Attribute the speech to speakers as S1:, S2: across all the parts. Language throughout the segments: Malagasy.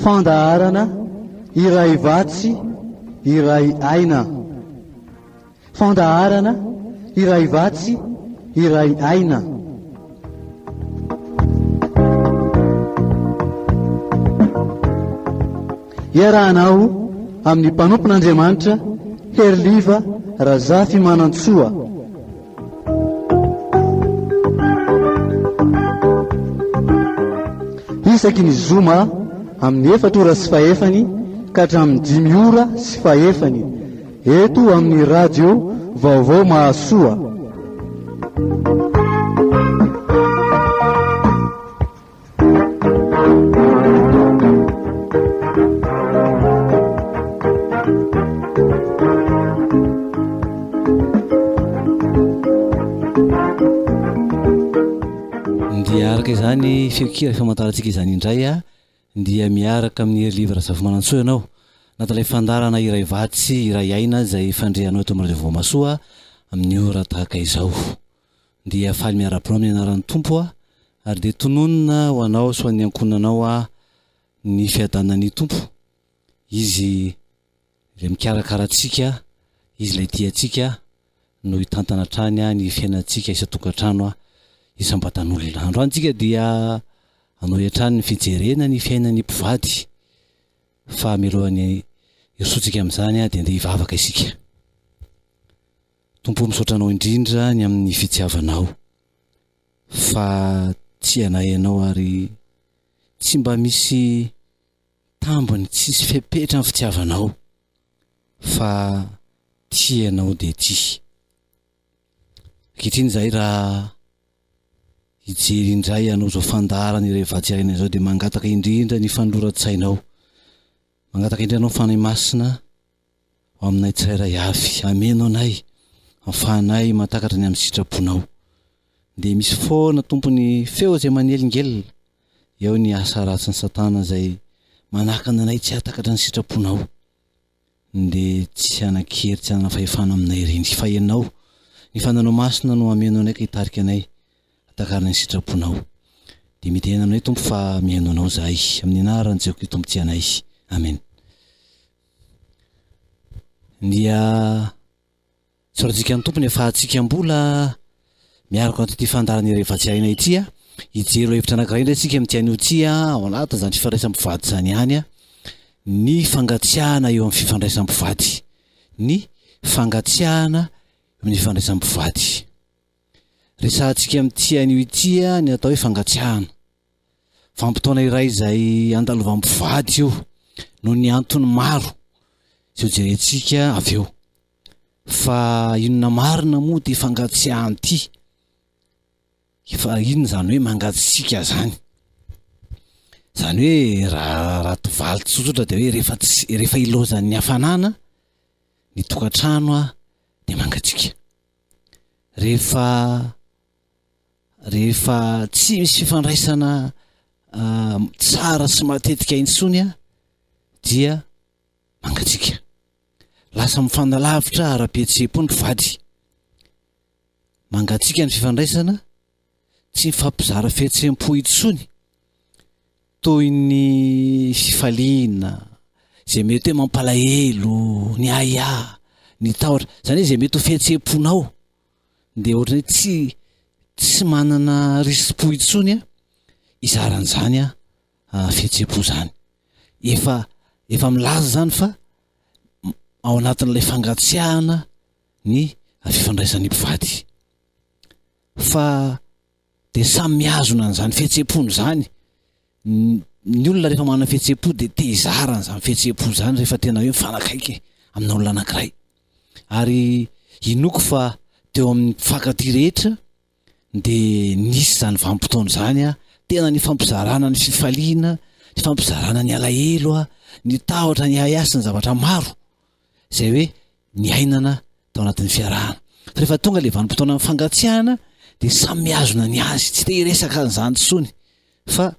S1: Fandaharana iray vatsy iray aina. Fandaharana iray vatsy iray aina. Iarahanao amin'ny mpanompon'Andriamanitra Heriliva Razafimanantsoa. Isaky ny zoma amin'ny efatra ora sy fahefany ka hatramin'ny dimy ora sy fahefany eto amin'ny radio Vaovao Mahasoa.
S2: Dia araka izany feon-kira famantarantsika izany indray a, dia miaraka amin'ny Herilevo Razafimanantsoa ianao, anatin'ilay fandaharana iray vatsy iray aina izay fandrehanao eto amin'ny Radio Voamasoa amin'ny ora tahaka izao. Dia faly miara-binao amin'ny anaran'ny Tompo aho, ary dia tononina ho anao sy ho an'ny ankohonanao aho ny fiadanan'ny Tompo. Izy ilay mikarakara antsika, Izy ilay tia antsika no hitantana hatrany ny fiainantsika isan-tokantrano, isam-batan'olona. Androany tsika dia hanohy hatrany ny fijerena ny fiainan'ny mpivady, fa mialohan'ny hirosoantsika amin'izany dia andeha hivavaka isika. Tompo o misaotra anao indrindra ny amin'ny fitiavanao fa tia anay ianao ary tsy mba misy tambiny tsisy fepetra ny fitiavanao fa tia ianao dia tia. Ankehitriny izahay raha hijery indray anao izao fandaharana iray vatsy aina izao dia mangataka indrindra ny fanoloran-tsainao. Mangataka indrindra anao Fanahy Masina ho aminay tsirairay avy. Hameno anay, ahafahanay mahatakatra ny amin'ny sitraponao. Dia misy foana Tompo ny feo izay manelingelina. Eo ny asa ratsin'i Satana izay manakana anay tsy hahatakatra ny sitraponao. Dia tsy hanan-kery, tsy hanana fahefana aminay ireny. Fa Ianao, ny Fananao Masina no hameno anay ka hitarika anay hatakarina ny sitraponao. Dia midena aminay Tompo fa mihaino Anao izahay. Amin'ny anaran'i Jesoa Kristy Tompontsika anay. Amen. Dia tsoratsika ny tompony afahantsika mbola miaraka anatin'ity fandaharana iray vatsiaina ity a. Hijery lohahevitra anankiray indray isika amin'ity anio ity a, ao anatin'izany fifandraisam-pivady izany ihany a, ny fangatsiahana eo amin'ny fifandraisam-pivady. Ny fangatsiahana eo amin'ny fifandraisam-pivady. Resahantsika amin'ity anio ity a, ny atao hoe fangatsiahana. Vanim-potoana iray izay andalovan'ny mpivady io noho ny antony maro izay hojerentsika avy eo. Fa inona marina moa ity fangatsiahana ity? Fa inona izany hoe mangatsiaka izany? Izany hoe raha raha tovaly tsotsotra dia hoe rehefa tsy rehefa ilaozan'ny hafanana ny tokantrano dia mangatsiaka. Rehefa Rehefa tsy misy fifandraisana tsara sy matetika intsony dia mangatsiaka. Lasa mifanalavitra ara-pihetseham-po ny mpivady. Mangatsiaka ny fifandraisana, tsy mifampizara fihetseham-po intsony toy ny fifaliana, izay mety hoe mampalahelo, ny ahiahy, ny tahotra, izany hoe izay mety ho fihetseham-ponao. dia ohatran'ny hoe tsy tsy manana risi-po intsony a hizara an'izany a fihetseham-po izany. Efa efa milaza izany fa ao anatin'ilay fangatsiahana ny fifandraisan'ny mpivady. Fa dia samy mihazona an'izany fihetseham-pony izany. Ny olona rehefa manana fihetseham-po dia te hizara an'izany fihetseham-po izany rehefa tena hoe mifanakaiky amina olona anankiray. Ary inoako fa teo amin'ny mpifankatia rehetra dia nisy izany vanim-potoana izany, tena nifampizarana ny fifaliana, nifampizarana ny alahelo, ny tahotra, ny ahiahy sy ny zavatra maro izay hoe niainana tao anatin'ny fiarahana. Fa rehefa tonga ilay vanim-potoanan'ny fangatsiahana dia samy mihazona ny azy, tsy te hiresaka an'izany intsony fa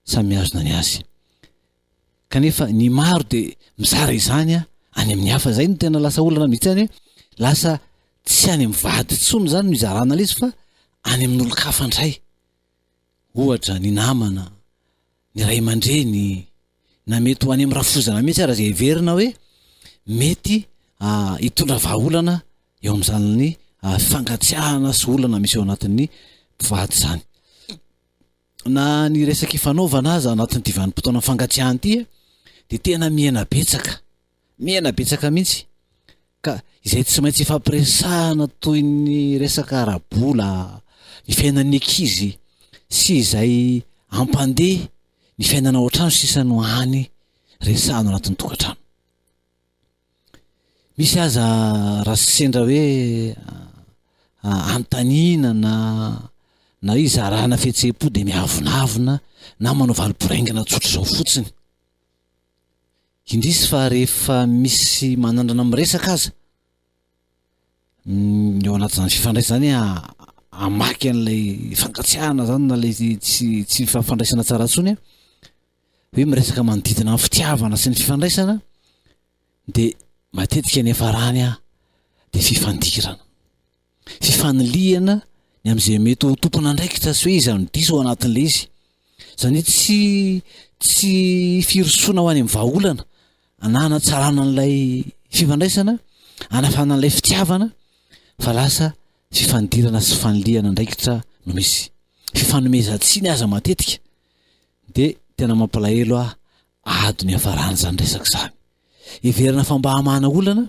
S2: samy mihazona ny azy. Kanefa ny maro dia mizara izany any amin'ny hafa. Izay no tena lasa olana mihitsy any hoe lasa tsy any amin'ny vady intsony izany no izarana ilay izy fa any amin'olon-kafa indray. Ohatra ny namana, ny ray aman-dreny, na mety ho any amin'ny rafozana mihitsy ara izay heverina hoe mety hitondra vahaolana eo amin'izany fangatsiahana sy olana misy ao anatin'ny mpivady izany. Na ny resaka ifanaovana aza anatin'ity vanim-potoana fangatsiahana ity dia tena mihena betsaka, mihena betsaka mihitsy ka izay tsy maintsy ifampiresahana toy ny resaka ara-bola, ny fiainan'ny ankizy sy izay hampandeha ny fiainana ao an-trano sisa no hany resahana ao anatin'ny tokantrano. Misy aza raha sendra hoe anontaniana na na hoe izarana fihetseham-po dia miavonavona na manao valim-boraingina tsotra izao fotsiny. Indrisy fa rehefa misy manandrana miresaka aza, ny ao anatin'izany fifandraisana izany hamaky an'ilay fankatsiahana izany na ilay tsy tsy fifandraisana tsara intsony hoe miresaka manodidina ny fitiavana sy ny fifandraisana dia matetika ny hiafarany dia fifandirana, fifanilihana ny amin'izay mety ho tompon'andraikitra sy hoe iza no diso ao anatin'ilay izy. Izany hoe tsy tsy firosoana ho any amin'ny vahaolana na hanatsarana an'ilay fifandraisana, hanafana an'ilay fitiavana fa lasa fifandirana sy fanilihana andraikitra no misy. Fifanomezan-tsiny aza matetika dia tena mampalahelo ahy ady no hiafaran'izany resaka izany. Heverina fa mba hamahana olana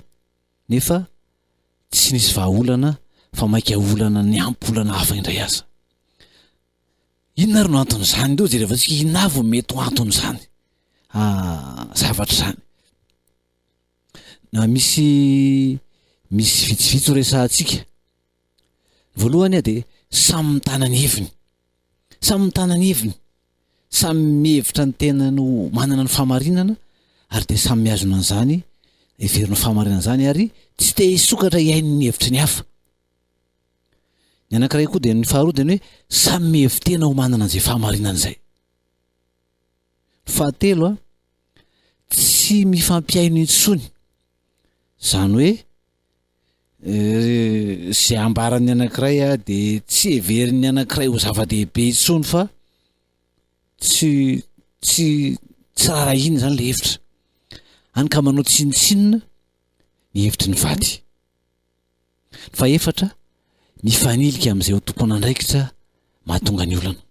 S2: nefa tsy nisy vahaolana fa mainka olana niampy olana hafa indray aza. Inona ary no anton'izany? Ndeha hojerevantsika inona avy no mety ho anton'izany ah, zavatra izany. Na misy misy vitsivitsy ho resahantsika. Voalohany dia samy mitana ny heviny. Samy mitana ny heviny. Samy mihevitra ny tenany ho manana ny fahamarinana ary dia samy mihazona an'izany, heveriny ho fahamarinana izany ary tsy te hisokatra hihaino ny hevitry ny hafa. Ny anankiray koa dia ny faharoa dia ny hoe samy mihevi-tena ho manana an'izay fahamarinana izay. Fahatelo a, tsy mifampihaino intsony. Izany hoe Izay ambaran'ny anankiray dia tsy heverin'ny anankiray ho zava-dehibe intsony fa tsy tsy tsy raharahiana izany ilay hevitra. Hany ka manao tsinontsinona ny hevitry ny vady. Fahefatra, mifanilika amin'izay ho tompon'andraikitra mahatonga ny olana.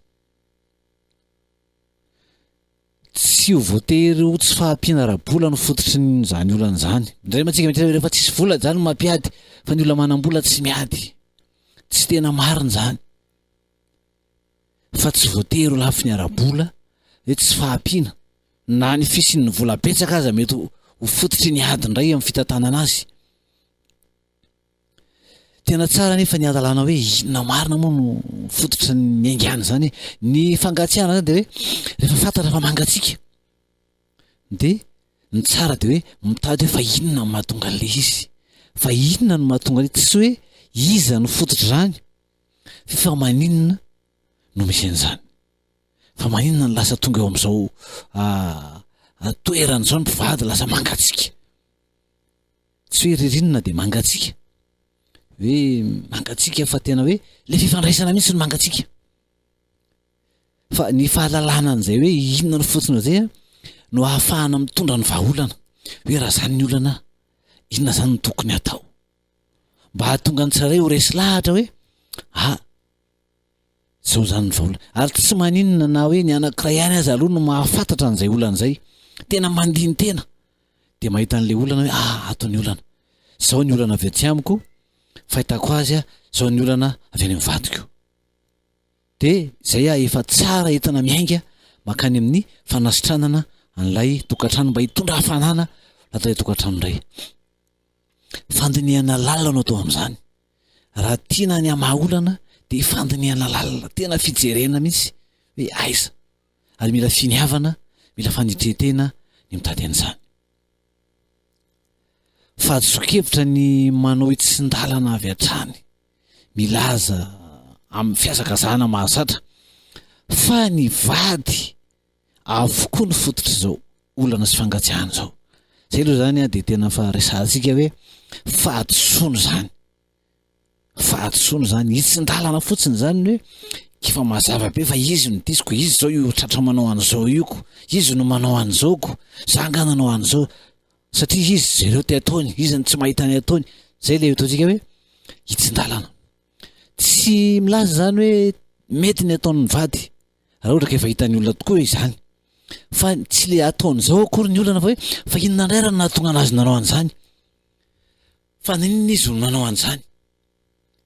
S2: Tsy ho voatery ho tsy fahampiana ara-bola no fototry ny izany olana izany. Indraindray mantsika mieritreritra hoe rehefa tsisy vola izany no mampiady, fa ny olona manam-bola tsy miady. Tsy tena marina izany. Fa tsy voatery ho lafiny ara-bola hoe tsy fahampiana, na ny fisian'ny vola betsaka aza mety ho fototry ny ady indray amin'ny fitantanana azy. Tena tsara anefa ny ahalalana hoe inona marina moa no fototry ny niaingàna izany e. Ny fangatsiahana zany dia hoe rehefa fantatra fa mangatsiaka dia ny tsara dia hoe mitady hoe fa inona no mahatonga an'ilay izy, fa inona no mahatonga an'ilay izy, tsy hoe iza no fototr'izany fa maninona no misy an'izany. Fa maninona no lasa tonga eo amin'izao toerana izao ny mpivady lasa mangatsiaka. Tsy hoe ririnina dia mangatsiaka, hoe mangatsiaka fa tena hoe le fifandraisana mihitsy no mangatsiaka. Fa ny fahalalana an'izay hoe inona no fotsiny izay no ahafahana mitondra ny vahaolana. Hoe raha izany ny olana, inona izany no tokony hatao? Mba hahatonga ny tsirairay ho resy lahatra hoe ah, Zao zany ny vahaolana. Ary tsy maninona na hoe ny anankiray ihany aza aloha no mahafantatra an'izay olana izay. Tena mandini-tena dia mahita an'ilay olana hoe ah ato ny olana. Zao ny olana avy aty amiko, fahitako azy ah, zao ny olana avy any amin'ny vadiko. Dia izay ah efa tsara entina miainga mankany amin'ny fanasitranana an'ilay tokantrano mba hitondra hafanana anatin'ilay tokantrano indray. Fandinihana lalina no atao amin'izany. Raha tiana ny hamaha olana dia fandinihana lalina, tena fijerena mihitsy hoe aiza. Ary mila finiavana, mila fanetren-tena ny mitady an'izany. Fahadisoan-kevitra ny manao hitsin-dalana avy hatrany, milaza amin'ny fihazakazahana mahazatra fa ny vady avokoa ny fototr'izao olana sy fangatsiahana izao. Izay aloha izany dia tena fa resahantsika hoe fahadisoana izany. Fahadisoana izany, hitsin-dalana fotsiny izany ny hoe. Efa mazava be fa izy no diso ko, izy zao io tratra manao an'izao io ko, izy no manao an'izao ko, za nga nanao an'izao, satria izy jereo ty ataony, izy no tsy mahita ny ataony, zay le ataontsika hoe hitsin-dalana. Tsy milaza zany hoe mety ny ataon'ny vady, raha ohatra ka efa hitan'ny olona tokoa hoe izany, fa tsy le ataony zao akory ny olana fa hoe fa inona indray raha nahatonga anazy nanao an'izany, fa naninona izy no nanao an'izany.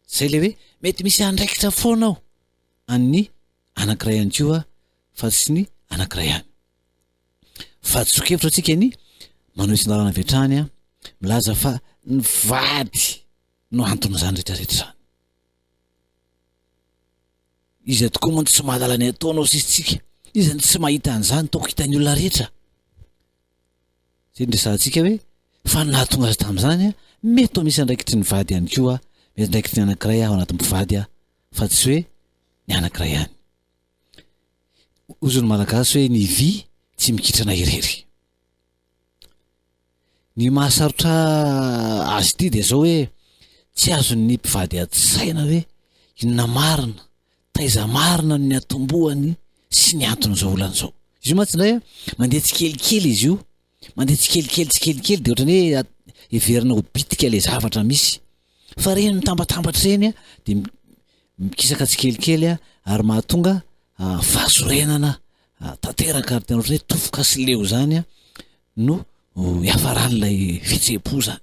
S2: Zay le hoe mety misy andraikitra foana ao an'ny anankiray ihany koa fa tsy ny anankiray ihany. Fahadisoan-kevitra antsika ny manohy isan-dalana avy hatrany milaza fa ny vady no anton'izany rehetra rehetra izany. Iza tokoa moa no tsy mahalala ny ataonao sisy tsika? Iza no tsy mahita an'izany toa hitan'ny olona rehetra? Izay no resahantsika hoe fa ny nahatonga azy tamin'izany mety ho misy andraikitry ny vady ihany koa, mety andraikitry ny anankiray ao anatin'ny mpivady fa tsy hoe ny anankiray ihany. Hozy ny Malagasy hoe ny vy tsy mikitrana irery. Ny mahasarotra azy ity dia izao hoe tsy azon'ny mpivady an-tsaina hoe inona marina Taiza marina no niatombohany sy ny anton'izao olana izao? Izy io mantsy indray a, mandeha tsikelikely izy io, mandeha tsikelikely tsikelikely dia ohatran'ny hoe heverina ho bitika ilay zavatra misy. Fa ireny mitambatambatra ireny a, dia mikisaka tsikelikely a, ary mahatonga fahasorenana tanteraka ary tena ohatran'ny hoe tofoka sy leo izany a no hiafaran'ilay fihetseham-po izany.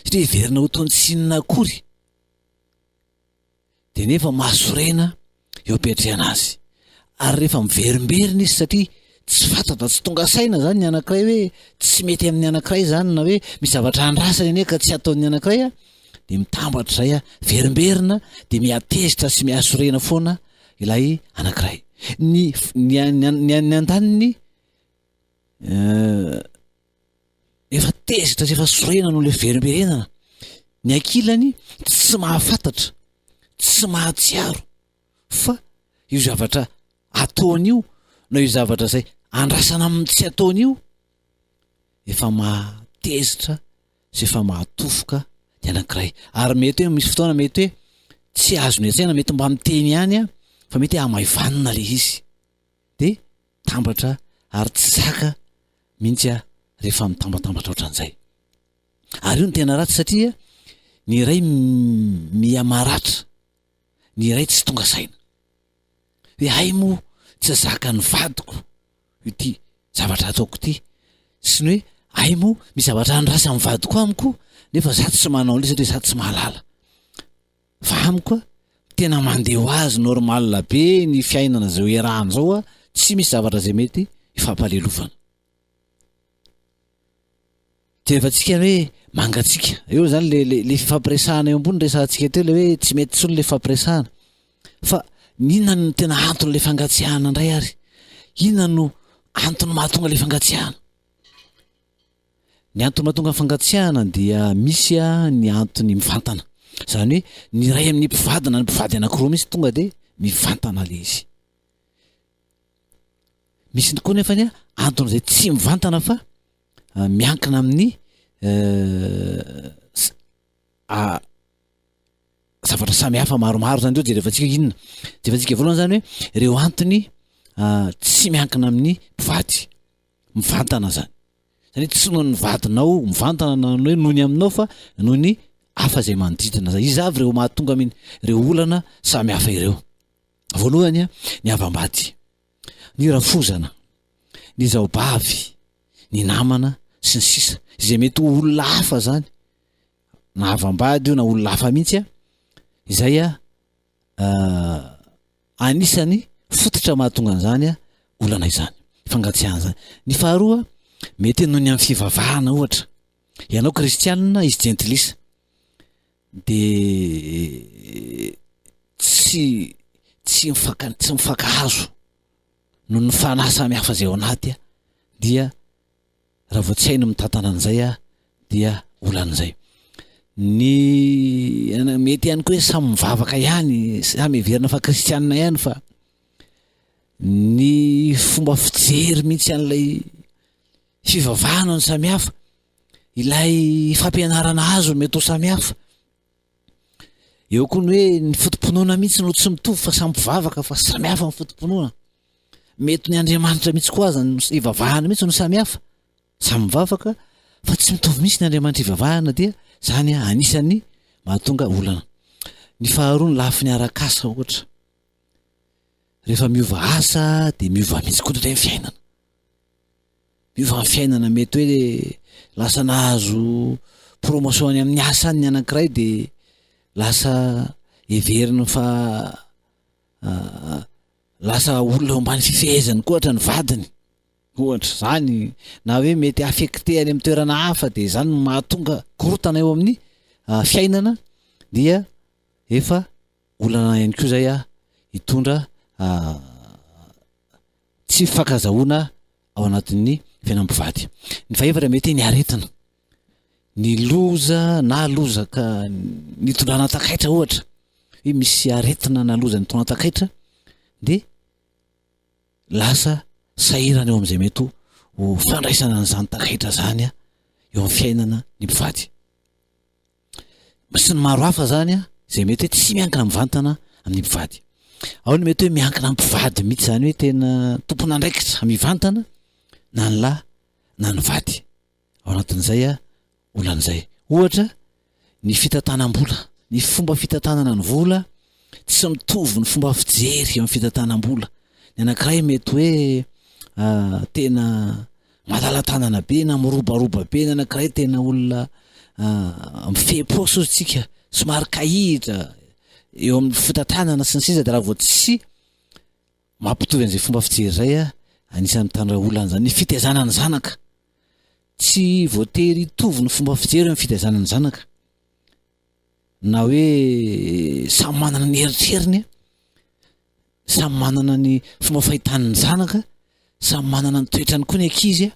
S2: Satria heverina ho toy ny tsy inona akory. dia nefa mahasorena eo am-piatrehana azy. Ary rehefa miverimberina izy satria tsy fantatra, tsy tonga saina zany ny anankiray hoe tsy mety amin'ny anankiray zany na hoe misy zavatra andrasany anie ka tsy ataon'ny anankiray a, dia mitambatra izay a, verimberina dia mihatezitra sy mihasorena foana ilay anankiray. Ny ny ny ny andaniny Efa tezitra sy efa sorena noho ilay fiverimberenana. Ny ankilany tsy mahafantatra, tsy mahatsiaro fa io zavatra ataony io na io zavatra izay andrasana amin'ny tsy ataony io efa mahatezitra sy efa mahatofoka ny anankiray. Ary mety hoe misy fotoana mety hoe tsy azony an-tsaina, mety mba miteny ihany fa mety hoe hamaivanina ilay izy. Dia tambatra ary tsy zaka mihitsy aho rehefa mitambatambatra ohatran'izay. Ary io no tena ratsy satria ny iray miha maratra, ny iray tsy tonga saina. Hoe hay moa tsy zakan'ny vadiko ity zavatra ataoko ity sy ny hoe hay moa misy zavatra andrasan'ny vadiko amiko nefa za tsy manao an'ilay satria za tsy mahalala. Fa amiko a, tena mandeha ho azy normal be ny fiainana zao iarahana zao a, tsy misy zavatra zay mety hifampalelovana. Jerevantsika ny hoe mangatsiaka, eo zany le le le fifampiresahana eo ambony resahantsika teo le hoe tsy mety intsony le fifampiresahana. Fa inona no tena anton'le fangatsiahana indray ary? Inona no antony mahatonga le fangatsiahana? Ny antony mahatonga ny fangatsiahana dia misy ny antony mivantana. Izany hoe ny iray amin'ny mpivady na ny mpivady anankiroa mihitsy tonga dia mivantana ilay izy. Misy koa nefa ny antony izay tsy mivantana fa miankina amin'ny zavatra samihafa maromaro zany reo jerevantsika inona. Jerevantsika voalohany zany hoe ireo antony tsy miankina amin'ny mpivady. Mivantana zany. Zany hoe tsy noho ny vadinao mivantana na ny hoe noho ny aminao fa noho ny hafa izay manodidina zay. Iza avy ireo mahatonga amin ireo olana samy hafa ireo? Voalohany, ny havam-bady, ny rafozana, ny zaobavy, ny namana sy ny sisa izay mety ho olona hafa zany na havam-bady io na olona hafa mihitsy a, izay a Anisan'ny fototra mahatonga an'izany olana izany, fangatsiahana izany. Ny faharoa, mety noho ny amin'ny fivavahana ohatra. Ianao kristianina, izy jentilisa. Dia tsy tsy mifanka tsy mifankahazo noho ny fanahy samihafa izay ao anaty dia Raha vao tsy hay ny mitantana an'izay dia olana izay. Ny mety ihany koa hoe samy mivavaka ihany, samy heverina fa kristianina ihany fa ny fomba fijery mihitsy an'ilay fivavahana no samihafa, ilay fampianarana azo mety ho samihafa. Eo koa ny hoe ny foto. foto-pinoana mihitsy no tsy mitovy fa samy mpivavaka fa samy hafa ny foto-pinoana. Mety ny Andriamanitra mihitsy koa aza no ivavahana mihitsy no samy hafa. Samy mivavaka fa tsy mitovy mihitsy ny Andriamanitra ivavahana dia zany anisan'ny mahatonga olana. Ny faharoa ny lafiny arak'asa ohatra. Rehefa miova asa dia miova mihitsy koa indraindray ny fiainana. Miova ny fiainana, mety hoe lasa nahazo promotion any amin'ny asa any ny anankiray dia lasa heveriny fa lasa olona eo ambany fifehezany koa ohatra ny vadiny, ohatra izany, na hoe mety affecté any amin'ny toerana hafa dia izany no mahatonga korontana eo amin'ny fiainana dia efa olana ihany koa izay hitondra tsy fifankazahoana ao anatin'ny fiainam-pivady. Ny fahefatra mety hoe ny aretina, ny loza na loza ka nitondrana takaitra ohatra, hoe misy aretina na loza nitondrana takaitra dia lasa sahirana eo amin'izay mety ho fandraisana an'izany takaitra izany eo amin'ny fiainana ny mpivady. sy ny maro hafa zany a, izay mety hoe tsy miankina mivantana amin'ny mpivady. Ao ny mety hoe miankina amin'ny mpivady mihitsy zany hoe tena tompon'andraikitra mivantana na ny lahy na ny vady. Ao anatin'izay a, olana izay. Ohatra, ny fitantanam-bola, ny fomba fitantanana ny vola tsy mitovy ny fomba fijery eo amin'ny fitantanam-bola. Ny anankiray mety hoe tena Malala-tanana be na mirobaroba be ny anankiray tena olona mifehy paosy ozy tsika, somary kahihitra eo amin'ny fitantanana sy ny sisa de raha vao tsy mampitovy an'izay fomba fijery zay a, anisan'ny mitandra olana zany. Ny fitaizana ny zanaka, tsy voatery hitovy ny fomba fijery amin'ny fitaizana ny zanaka, na hoe samy manana ny eritreriny Samy manana ny fomba fahitany ny zanaka, samy manana ny toetrany koa ny ankizy a,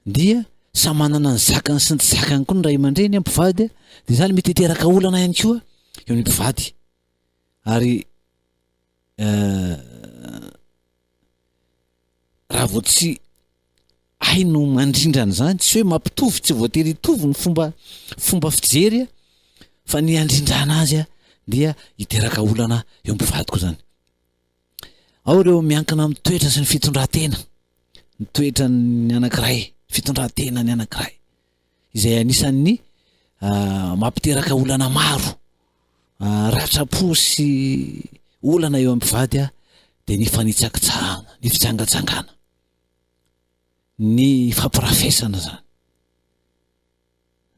S2: dia samy manana ny zakany sy ny tsy zakany koa ny ray aman-dreny a, mpivady a, dia izany mety hiteraka olana ihany koa eo amin'ny mpivady. Ary raha vao tsy hay no mandrindra an'izany, tsy hoe mampitovy, tsy voatery hitovy ny fomba fomba fijery fa ny handrindrana azy dia hiteraka olana eo mpivady koa zany. Ao ireo miankina amin'ny toetra sy ny fitondran-tena, ny toetran'ny anankiray, fitondran-tena ny anankiray, izay anisan'ny mampiteraka olana maro, ratram-po sy olana eo amin'ny mpivady dia ny fanitsakitsahana, ny fijangajangana. ny fampirafesana zany.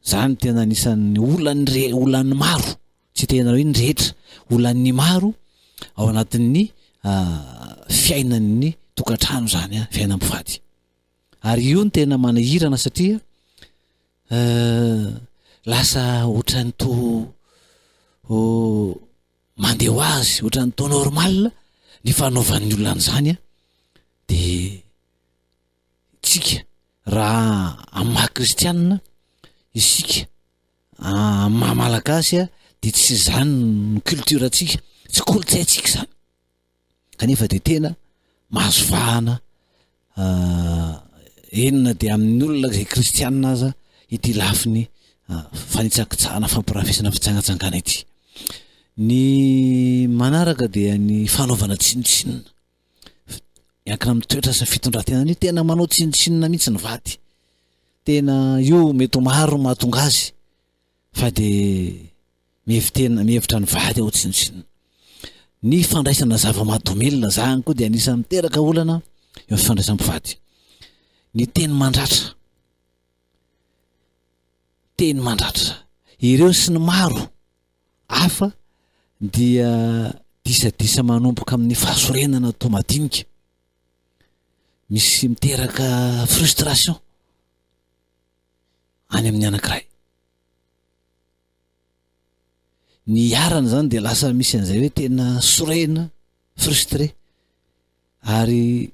S2: Zany tena anisan'ny olan'ny re olan'ny maro, tsy tena hoe ny rehetra, olan'ny maro ao anatin'ny fiainan'ny tokantrano zany an, fiainam-pivady. Ary io no tena manahirana satria lasa ohatran'ny toa mandeha ho azy ohatran'ny toa normal ny fanaovan'ny olona an'izany an, de tsika raha amin'ny maha kristianina isika amin'ny maha malagasy a de tsy izany no culture antsika, tsy kolontsaintsika izany. Kanefa dia tena mahazo vahana eny na dia amin'ny olona izay kristianina aza ity lafiny fanitsakitsahana fampirafesana fijangajangana ity. Ny manaraka dia ny fanaovana tsinontsinona. Miankina amin'ny toetra sy ny fitondran-tenany io, tena manao tsinontsinona mihitsy ny vady. Tena io mety ho maro no mahatonga azy fa dia Mihevi-tena, mihevitra ny vady aho tsinontsinona. Ny fandraisana zava-mahadomelina, zany koa dia anisan'ny miteraka olana eo amin'ny fifandraisan'ny mpivady. Ny teny mandratra, teny mandratra, ireo sy ny maro hafa dia disadisa manomboka amin'ny fahasorenana toa madinika, misy miteraka frustration any amin'ny anankiray. Ny iharana zany dia lasa misy an'izay hoe tena sorena, frustré, ary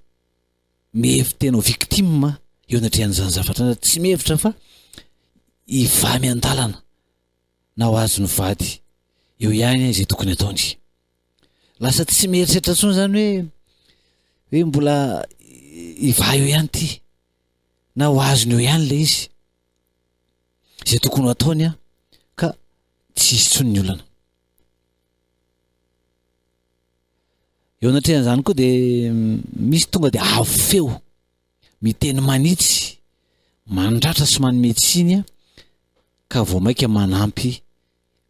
S2: mihevi-tena ho victime eo anatrehan'izany zavatra izany, tsy mihevitra fa hivaha miandalana na ho azon'ny vady eo ihany izay tokony ataony. Lasa tsy mieritreritra intsony zany hoe hoe mbola hivaha eo ihany ity na ho azony eo ihany ilay izy. Izay tokony ho ataony an, ka tsy hisy intsony ny olana. Eo anatrehan'izany koa dia misy tonga dia avo feo, miteny manitsy, mandratra sy manome tsiny ka vao mainka manampy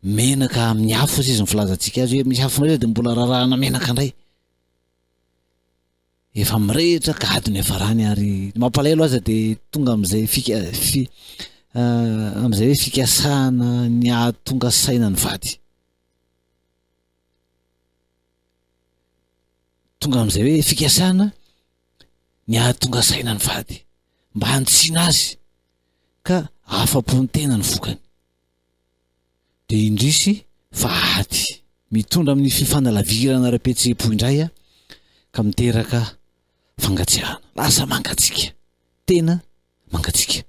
S2: menaka amin'ny afo hozy izy ny filazantsika azy hoe misy afo mirehitra dia mbola rarahana menaka indray. Efa mirehitra ka adiny efa rany ary ny mampalahelo aza dia tonga amin'izay fika fi amin'izay hoe fikasana ny hahatonga saina ny vady. Tonga amin'izay hoe fikasana ny hahatonga saina ny vady mba hantsina azy ka afa-po ny tena ny vokany. Dia indrisy fa ady mitondra amin'ny fifanalavirana ara-pihetseham-po indray ka miteraka fangatsiahana. Lasa mangatsiaka, tena mangatsiaka.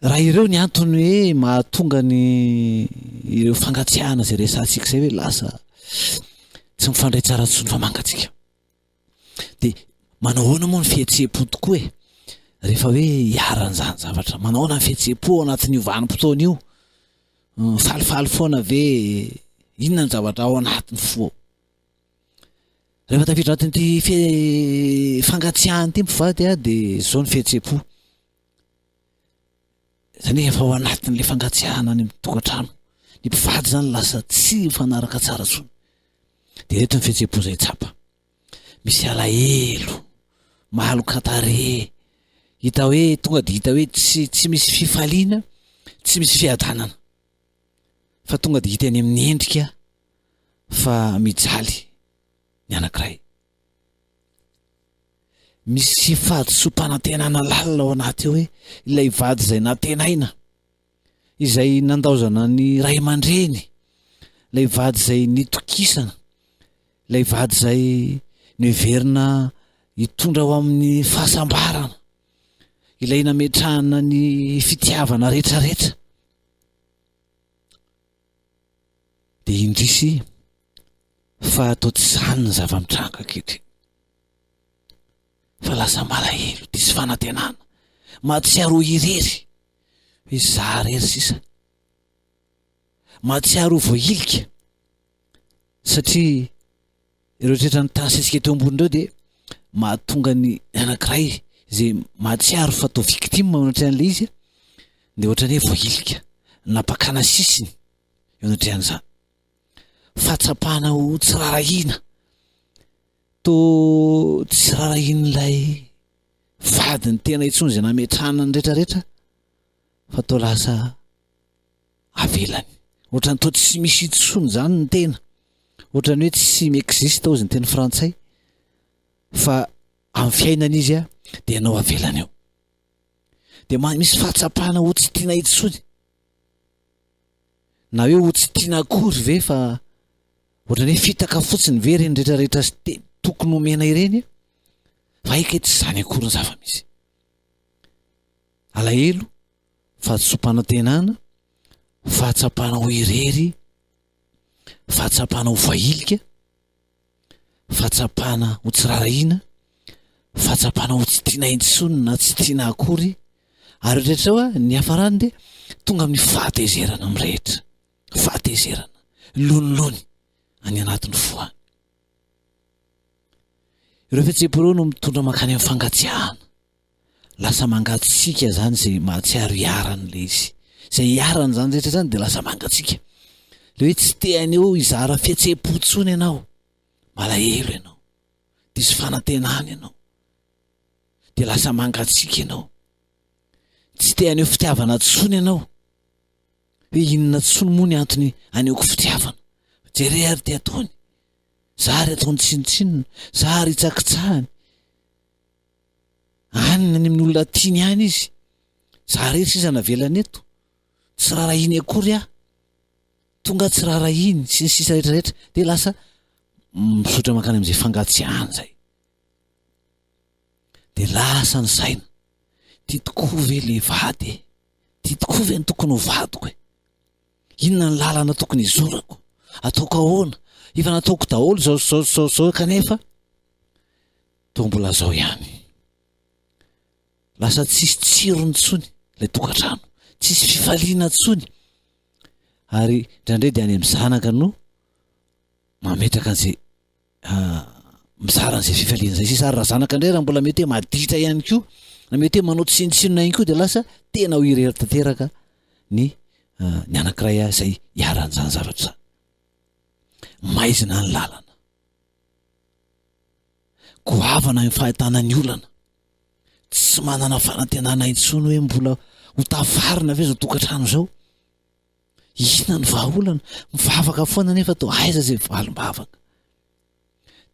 S2: Raha ireo ny antony hoe mahatonga ny ireo fangatsiahana izay resahantsika izay hoe lasa tsy mifandray tsara intsony fa mangatsiaka. Dia manao ahoana moa ny fihetseham-po tokoa e? Rehefa hoe iharan'izany zavatra, manao ahoana ny fihetseham-po ao anatin'io vanim-potoana io? Falifaly foana ve? Inona ny zavatra ao anatin'ny fo ao? Rehefa tafiditra anatin'ity fe- fangatsiahana ity mpivady a, dia izao ny fihetseham-po. Izany hoe efa ao anatin'ilay fangatsiahana any amin'ny tokantrano. Ny mpivady izany lasa tsy mifanaraka tsara intsony. Dia ireto ny fihetseham-po izay tsapa. Misy alahelo, maloka tarehy, hita hoe tonga dia hita hoe tsy tsy misy fifaliana, tsy misy fiadanana. Fa tonga dia hita eny amin'ny endrika fa mijaly ny anankiray. Misy fahadisoam-panantenana lalina ao anaty ao hoe ilay vady izay nantenaina, izay nandaozana ny ray aman-dreny, ilay vady izay nitokisana, ilay vady izay noheverina hitondra ho amin'ny fahasambarana, ilay nametrahana ny fitiavana rehetrarehetra. Dia indrisy fa toa tsy izany ny zava-mitranga ankehitriny. Fa lasa malahelo, diso fanantenana, mahatsiaro ho irery, hoe za irery sisa. Mahatsiaro ho voahilika satria ireo rehetra nitanisaintsika teo ambony ireo dia mahatonga ny anankiray izay mahatsiaro fa toa victime eo anatrehan'ilay izy dia ohatran'ny hoe voahilika, nampakana sisiny eo anatrehan'izany. Fahatsapana ho tsy rarahiana, toa tsy rarahian'ilay vadiny tena intsony izay nametrahana ny rehetrarehetra fa toa lasa avelany. Ohatran'ny toa tsy misy intsony izany ny tena. Ohatran'ny hoe tsy mi-existe hozy ny teny frantsay fa amin'ny fiainana izy dia ianao avelany eo. Dia misy fahatsapana ho tsy tiana intsony. Na hoe ho tsy tiana akory ve fa ohatran'ny hoe fitaka fotsiny ve ireny rehetrarehetra sy te tokony omena ireny? Fa hay kay tsy izany akory ny zava-misy. Alahelo, fahadisoam-panantenana, fahatsapana ho irery, fahatsapana ho voahilika, fahatsapana ho tsy rarahiana, fahatsapana ho tsy tiana intsony na tsy tiana akory, ary rehetra ao ny hiafarany dia tonga amin'ny fahatezerana mirehitra, fahatezerana, lonilony any anatin'ny fo any. Ireo fihetseham-po ireo no mitondra mankany amin'ny fangatsiahana. Lasa mangatsiaka zany izay mahatsiaro iharany ilay izy. Izay iharany zany rehetra zany dia lasa mangatsiaka. Ilay hoe tsy te haneho hizara fihetseham-po intsony ianao. Malahelo ianao. Diso fanantenana ianao. Dia lasa mangatsiaka ianao. Tsy te haneho fitiavana intsony ianao. Hoe inona intsony moa ny antony hanehoako fitiavana. Jere ary ty ataony. Za ary ataony tsinontsinona. Za ary hitsakitsahany. Any any amin'ny olona tiany any izy. Za rery sisa navelany eto. Tsy rarahiny akory aho. Tonga tsy rarahiny sy ny sisa rehetra rehetra. Dia lasa mizotra mankany amin'izay fangatsiahana izay. Dia lasa ny saina. Ty tokoa ve le vady e? Ty tokoa ve ny tokony ho vadiko e? Inona ny lalana tokony hizorako? Ataoko ahoana? Efa nataoko daholo izao sy izao sy izao sy izao kanefa toa mbola zao ihany. Lasa tsisy tsirony intsony ilay tokantrano, tsisy fifaliana intsony. Ary indraindray dia any amin'ny zanaka no Mametraka an'izay mizara an'izay fifaliana izay sisa ary raha zanaka indray raha mbola mety hoe maditra ihany koa na mety hoe manao tsinontsinona ihany koa dia lasa tena ho irery tanteraka ny ny anankiray izay iharan'izany zavatra izany. Maizina ny lalana. Goavana ny fahitana ny olana. Tsy manana fanantenana intsony hoe mbola ho tafarina ve izao tokantrano izao. Inona ny vahaolana? Mivavaka foana nefa toa aiza izay valim-bavaka?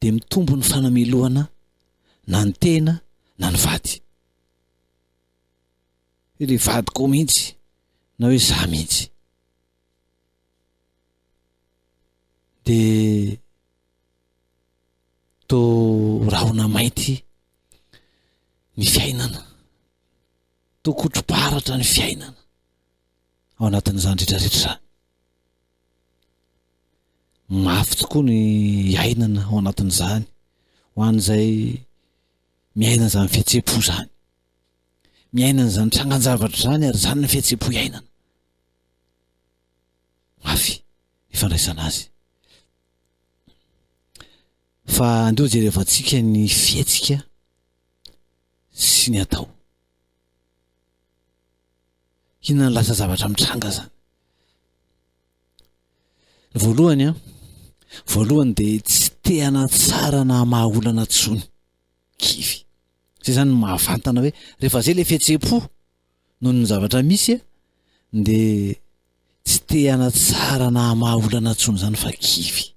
S2: Dia mitombo ny fanamelohana na ny tena na ny vady. Hoe le vadiko mihitsy na hoe za mihitsy. Dia toa rahona mainty ny fiainana. Toa kotro-baratra ny fiainana. ao anatin'izany rehetra rehetra izany. Mafy tokoa ny iainana ao anatin'izany ho an'izay miaina izany fihetseham-po izany. Miaina an'izany trangan-javatra izany ary izany ny fihetseham-po iainana. Mafy ny fandraisana azy. Fa andeha ho jerevantsika ny fihetsika sy ny atao. Inona no lasa zavatra mitranga zany? Ny voalohany an, voalohany dia tsy te hanatsara na hamaha olana intsony. Kivy. Zay zany no mahavantana hoe rehefa zay le fihetseham-po noho ny zavatra misy an, dia tsy te hanatsara na hamaha olana intsony zany fa kivy.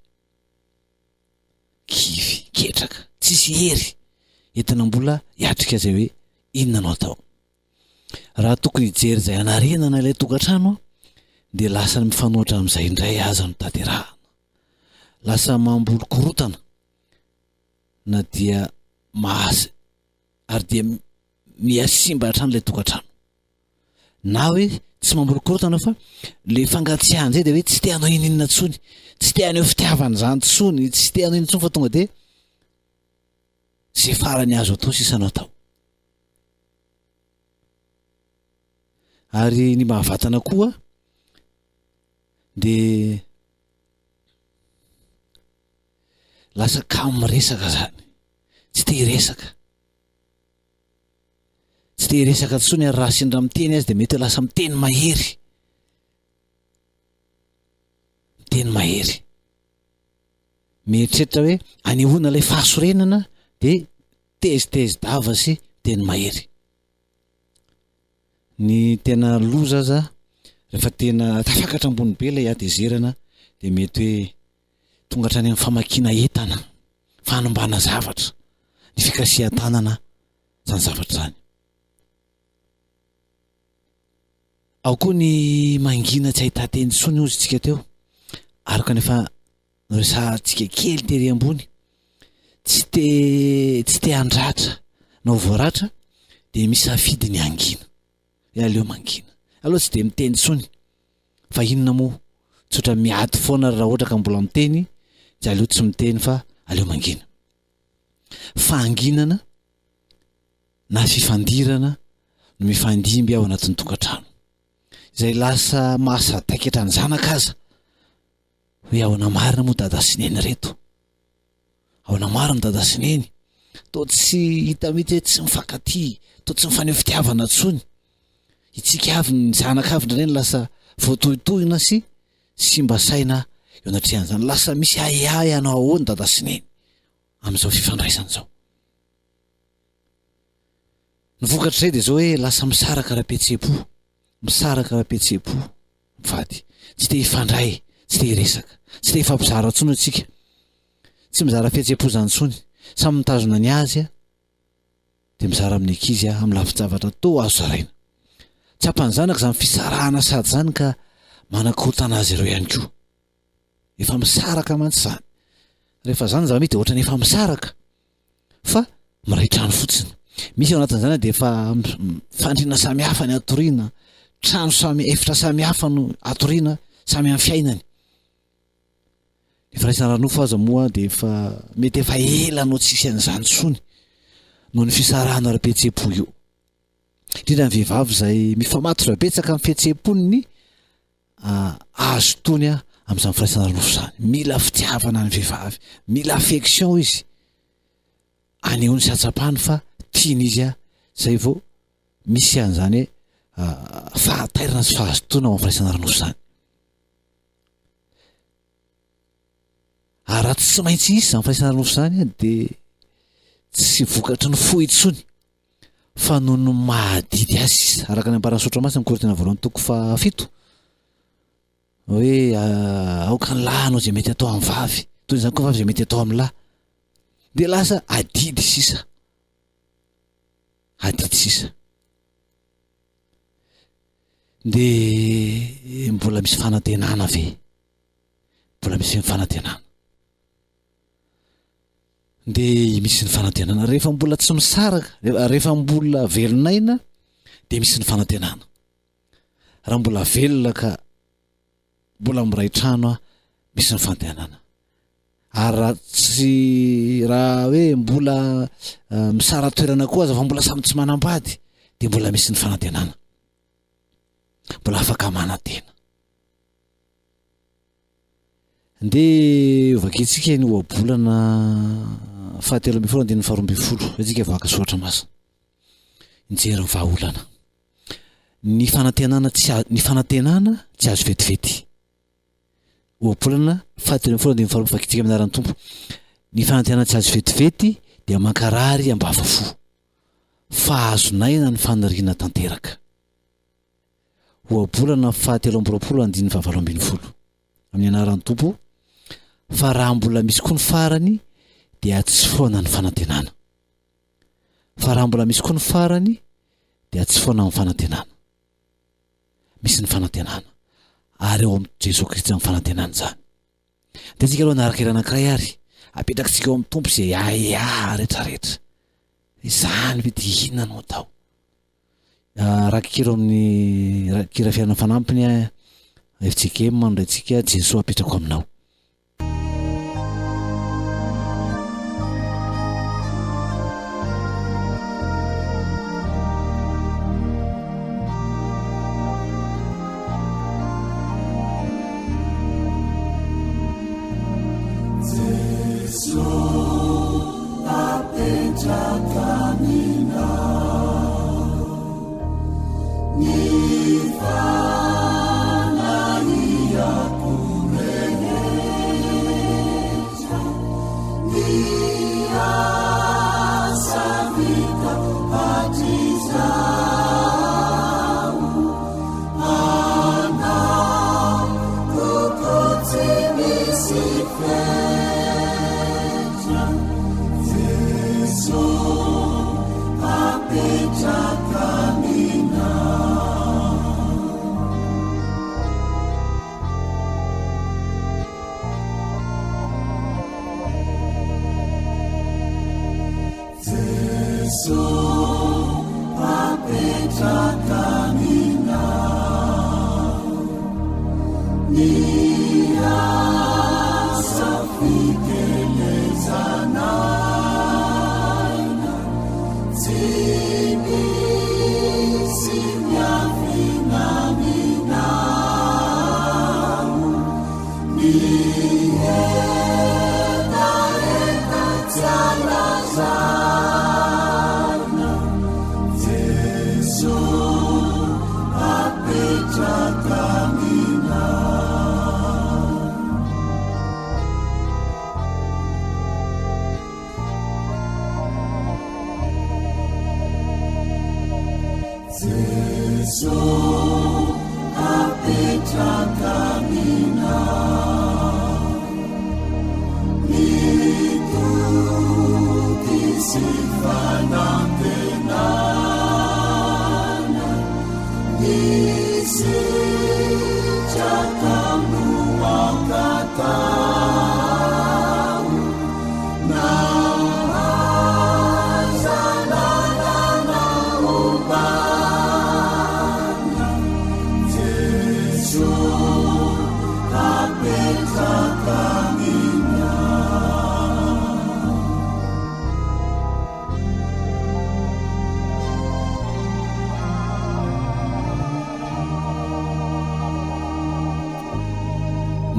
S2: Kivy, ketraka, tsisy hery entina mbola hiatrika izay hoe inona no atao. Raha tokony hijery izay hanarenana ilay tokantrano dia lasa ny mifanohitra amin'izay indray aza no tanterahana. Lasa mamboly korontana na dia mahas ary dia mihasimba hatrany ilay tokantrano. Na hoe tsy mamboly korontana fa le fangatsiahana izay dia hoe tsy te hanao ininona intsony, tsy te haneho fitiavana izany intsony, tsy te hanao inona intsony fa tonga dia izay farany azo atao sisa no atao. Ary ny mahavatana koa dia lasa kamo miresaka zany, tsy te hiresaka, tsy te hiresaka intsony ary raha sendra miteny azy dia mety ho lasa miteny mahery, miteny mahery. Mieritreritra hoe anehoana ilay fahasorenana dia tezitezi-dava sy teny mahery. Ny tena loza aza, rehefa tena tafakatra ambony be ilay hatezerana dia mety hoe tonga hatrany amin'ny famakiana entana, fanimbana zavatra, ny fikasihan-tanana, izany zavatra izany. Ao koa ny mangina tsy ahitan-teny intsony hozy isika teo, araka ny efa noresahantsika kely tery ambony, tsy te tsy te handratra na ho voaratra dia misafidy ny hangina, hoe aleo mangina, aleo tsy dia miteny intsony fa inona moa, tsotra miady foana ary raha ohatra ka mbola miteny dia aleo tsy miteny fa aleo mangina. Fahanginana na fifandirana no mifandimby ao anatin'ny tokantrano. Izay lasa mahasadaikatra ny zanaka aza hoe ahoana marina moa dada sy neny ireto? Ahoana marina dada sy neny? Toa tsy hita mihitsy hoe tsy mifankatia, toa tsy mifaneho fitiavana intsony. Itsika avy ny zanaka avy indray no lasa voatohitohina sy simba saina eo anatrehan'izany. Lasa misy ahiahy hanao ahoana dada sy neny amin'izao fifandraisana izao. Ny vokatr'izay dia izao hoe lasa misaraka ara-pihetseham-po, misaraka ara-pihetseham-po mivady. Tsy te hifandray, tsy te hiresaka, tsy te hifampizara intsony isika. Tsy mizara fihetseham-po izany intsony. Samy mitazona ny azy dia mizara amin'ny ankizy amin'ny lafin-javatra toa azo zaraina. Tsapan'ny zanaka izany fisarahana sady izany ka manakorontana azy ireo ihany koa. Efa misaraka mantsy izany. Rehefa izany zava-misy dia ohatran'ny efa misaraka. fa miray trano fotsiny. Misy ao anatin'izany dia efa fandriana samy hafa ny atoriana, trano samy efitra samy hafa no atoriana, samy amin'ny fiainany. Ny firaisana ara-nofo aza moa dia efa mety efa ela no tsisy an'izany intsony noho ny fisarahana ara-pihetseham-po io. Indrindra ny vehivavy izay mifamatotra betsaka amin'ny fihetseham-pony ny azo tony. amin'izany firaisana ara-nofo izany. Mila fitiavana ny vehivavy, mila affection izy. Anehoany sy atsapany fa tiany izy zay vao misy an'izany hoe fahatairana sy fahazotoana ao amin'ny firaisana ara-nofo izany. Ary raha tsy maintsy hisy izany firaisana ara-nofo izany dia tsy vokatry ny fo intsony fa noho ny mahadidy azy sisa. Araka ny ambaran'ny Soratra Masina amin'ny Korintiana voalohany toko fahafito hoe aoka ny lahy hanao izay mety atao amin'ny vavy, toy izany koa vavy izay mety atao amin'ny lahy. Dia lasa adidy sisa. Adidy sisa. Dia mbola misy fanantenana ve? Mbola misy ny fanantenana. Dia misy ny fanantenana. Rehefa mbola tsy misaraka, rehefa mbola velon'aina dia misy ny fanantenana. Raha mbola velona ka mbola miray trano aho, misy ny fanantenana. Ary raha tsy raha hoe mbola misara-toerana koa aza fa mbola samy tsy manambady dia mbola misy ny fanantenana. Mbola afaka manantena. Ndeha hovakintsika ny ohabolana fahatelo ambin'ny folo andininy faharoa ambin'ny folo. Izay tsika vao haka soratra masina. Nijery ny vahaolana. Ny fanantenana tsy ny fanantenana tsy azo vetivety. Ohabolana fahatelo ambin'ny folo andininy faharoa vakintsika amin'ny anaran'ny Tompo. Ny fanantenana tsy azo vetivety dia mankarary ambava fo. Fa azon'aina ny faniriana tanteraka. Ohabolana fahatelo amby roapolo andininy fahavalo ambin'ny folo. Amin'ny anaran'ny Tompo, fa raha mbola misy koa ny farany dia tsy foana ny fanantenana. Fa raha mbola misy koa ny farany dia tsy foana ny fanantenana. Misy ny fanantenana. Ary ao amin'i Jesoa Kristy izany fanantenana izany. Dia antsika aloha hanaraka hira anankiray ary apetrakitsika ao amin'ny Tompo izay ahiahy rehetrarehetra. Izany ve dia inona no atao? Rakikira amin'ny rakikira fiainana fanampiny FJKM no raintsika Jesoa apetrako aminao.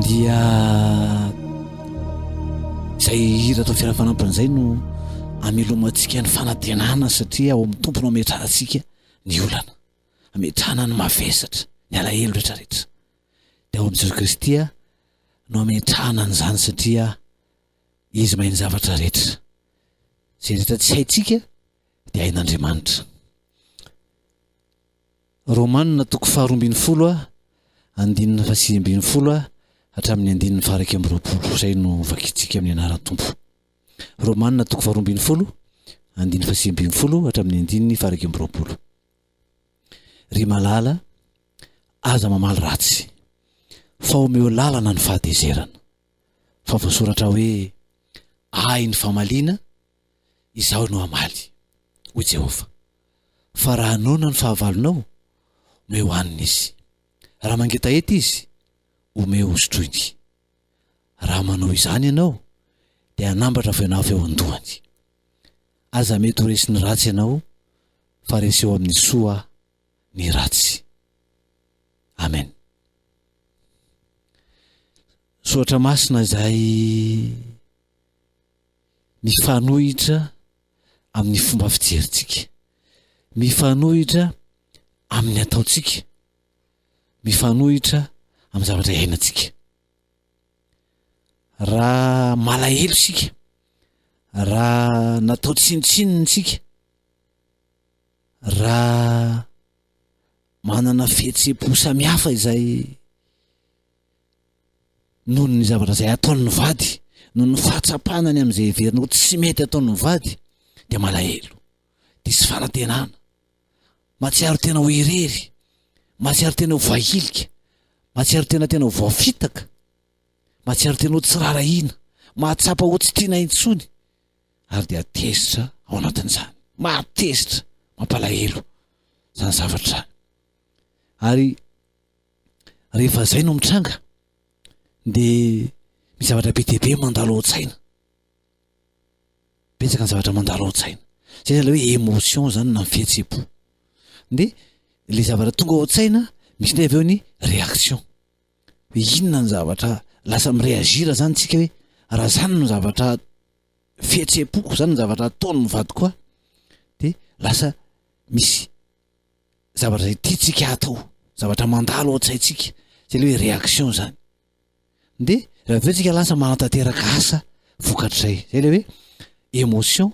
S2: Dia izay hira atao fiara fanampiny izay no amelomantsika ny fanantenana satria ao amin'ny Tompo no ametrahantsika ny olana, ametrahana ny mavesatra, ny alahelo rehetrarehetra. Dia ao amin'i Jesosy Kristy no ametrahana an'izany satria Izy mahay ny zavatra rehetra. Izay rehetra tsy haintsika dia hain'Andriamanitra. Romana toko faharoa ambin'ny folo a, andininy fahasivy ambin'ny folo a, hatramin'ny andininy faha-21, izay no vakintsika amin'ny anaran'ny Tompo. Romana toko faharoa ambin'ny folo, andininy fahasivy ambin'ny folo hatramin'ny andininy faha-21. Ry malala, aza mamaly ratsy, fa omeo lalana ny fahatezerana. Fa voasoratra hoe, Ahy ny famaliana, Izaho no hamaly, hoy Jehovah. Fa raha noana ny fahavalonao, omeo hanina izy. Raha mangetaheta izy, omeo hosotroiny. Raha manao izany ianao, dia hanambatra fenafo eo an-dohany. Aza mety ho resin'ny ratsy ianao, fa reseo amin'ny soa ny ratsy. Amen. Soratra masina izay mifanohitra amin'ny fomba fijerintsika, mifanohitra amin'ny ataontsika, mifanohitra amin'ny zavatra iainantsika. Raha malahelo isika, raha natao tsinontsinona isika, raha manana fihetseham-po samihafa izay noho ny zavatra izay ataon'ny vady, noho ny fahatsapana ny amin'izay heverina ho tsy mety ataon'ny vady, dia malahelo, diso fanantenana, mahatsiaro tena ho irery, mahatsiaro tena ho voahilika, mahatsiaro tena tena ho voafitaka, mahatsiaro tena ho tsy rarahina, mahatsapa ho tsy tiana intsony, ary dia tezitra ao anatin'izany. Mahatezitra, mampalahelo izany zavatra izany. Ary rehefa izay no mitranga dia misy zavatra be dia be mandalo ao an-tsaina. Betsaka ny zavatra mandalo ao an-tsaina. Zay zany ilay hoe émotion zany na ny fihetseham-po. Dia ilay zavatra tonga ao an-tsaina, misy indray avy eo ny réaction. Hoe inona ny zavatra lasa mi-réagir zany tsika hoe raha zany no zavatra fihetseham-poko, zany no zavatra ataon'ny vadiko ahy, dia lasa misy zavatra izay tiantsika hatao, zavatra mandalo ao an-tsaintsika, zay ilay hoe réaction zany. Dia raha avy eo tsika lasa manatanteraka asa vokatr'izay, zay ilay hoe émotion,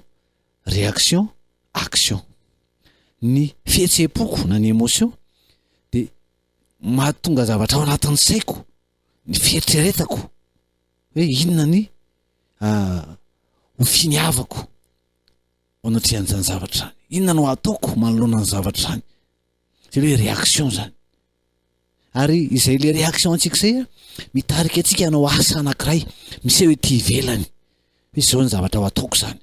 S2: réaction, action. Ny fihetseham-poko na ny émotion dia mahatonga zavatra ao anatin'ny saiko, ny fieritreretako hoe inona ny ho finiavako ao anatrehan'izany zavatra izany, inona no ataoko manoloana ny zavatra izany, zay hoe réaction zany. Ary izay le réaction antsika izay a, mitarika antsika hanao asa anankiray miseho ety ivelany hoe izao ny zavatra ho ataoko zany.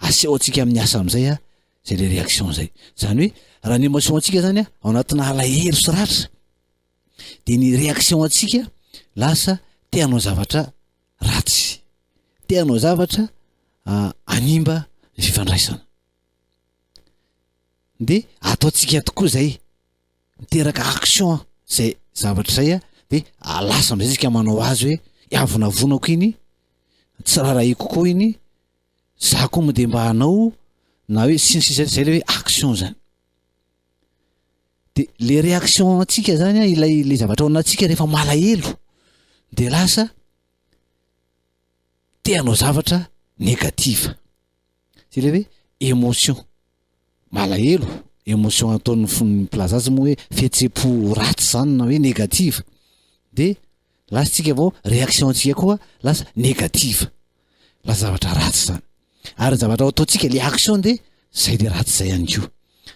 S2: Aseho antsika amin'ny asa amin'izay a, zay le réaction zay. Zany hoe raha ny émotion antsika zany a, ao anatina alahelo sy ratra, de ny réaction antsika lasa te hanao zavatra ratsy, te hanao zavatra hanimba ny fifandraisana. De ataontsika tokoa zay, miteraka action zay zavatra zay a, de lasa am'zay tsika manao azy hoe iavonavonako iny, tsy rarahiko koa iny, za koa moa de mba hanao na hoe sy ny sisa, zay le hoe action zany. De le réaction antsika zany a, ilay le zavatra ao anatintsika rehefa malahelo de lasa te hanao zavatra négative. Zay le hoe émotion. Malahelo, émotion ataon'ny fon'ny mpilaza azy moa hoe fihetseham-po ratsy zany na hoe négative. De lasa tsika vao réaction antsika koa lasa négative. Lasa zavatra ratsy zany. Ary ny zavatra ataontsika le action de zay le ratsy zay ihany koa.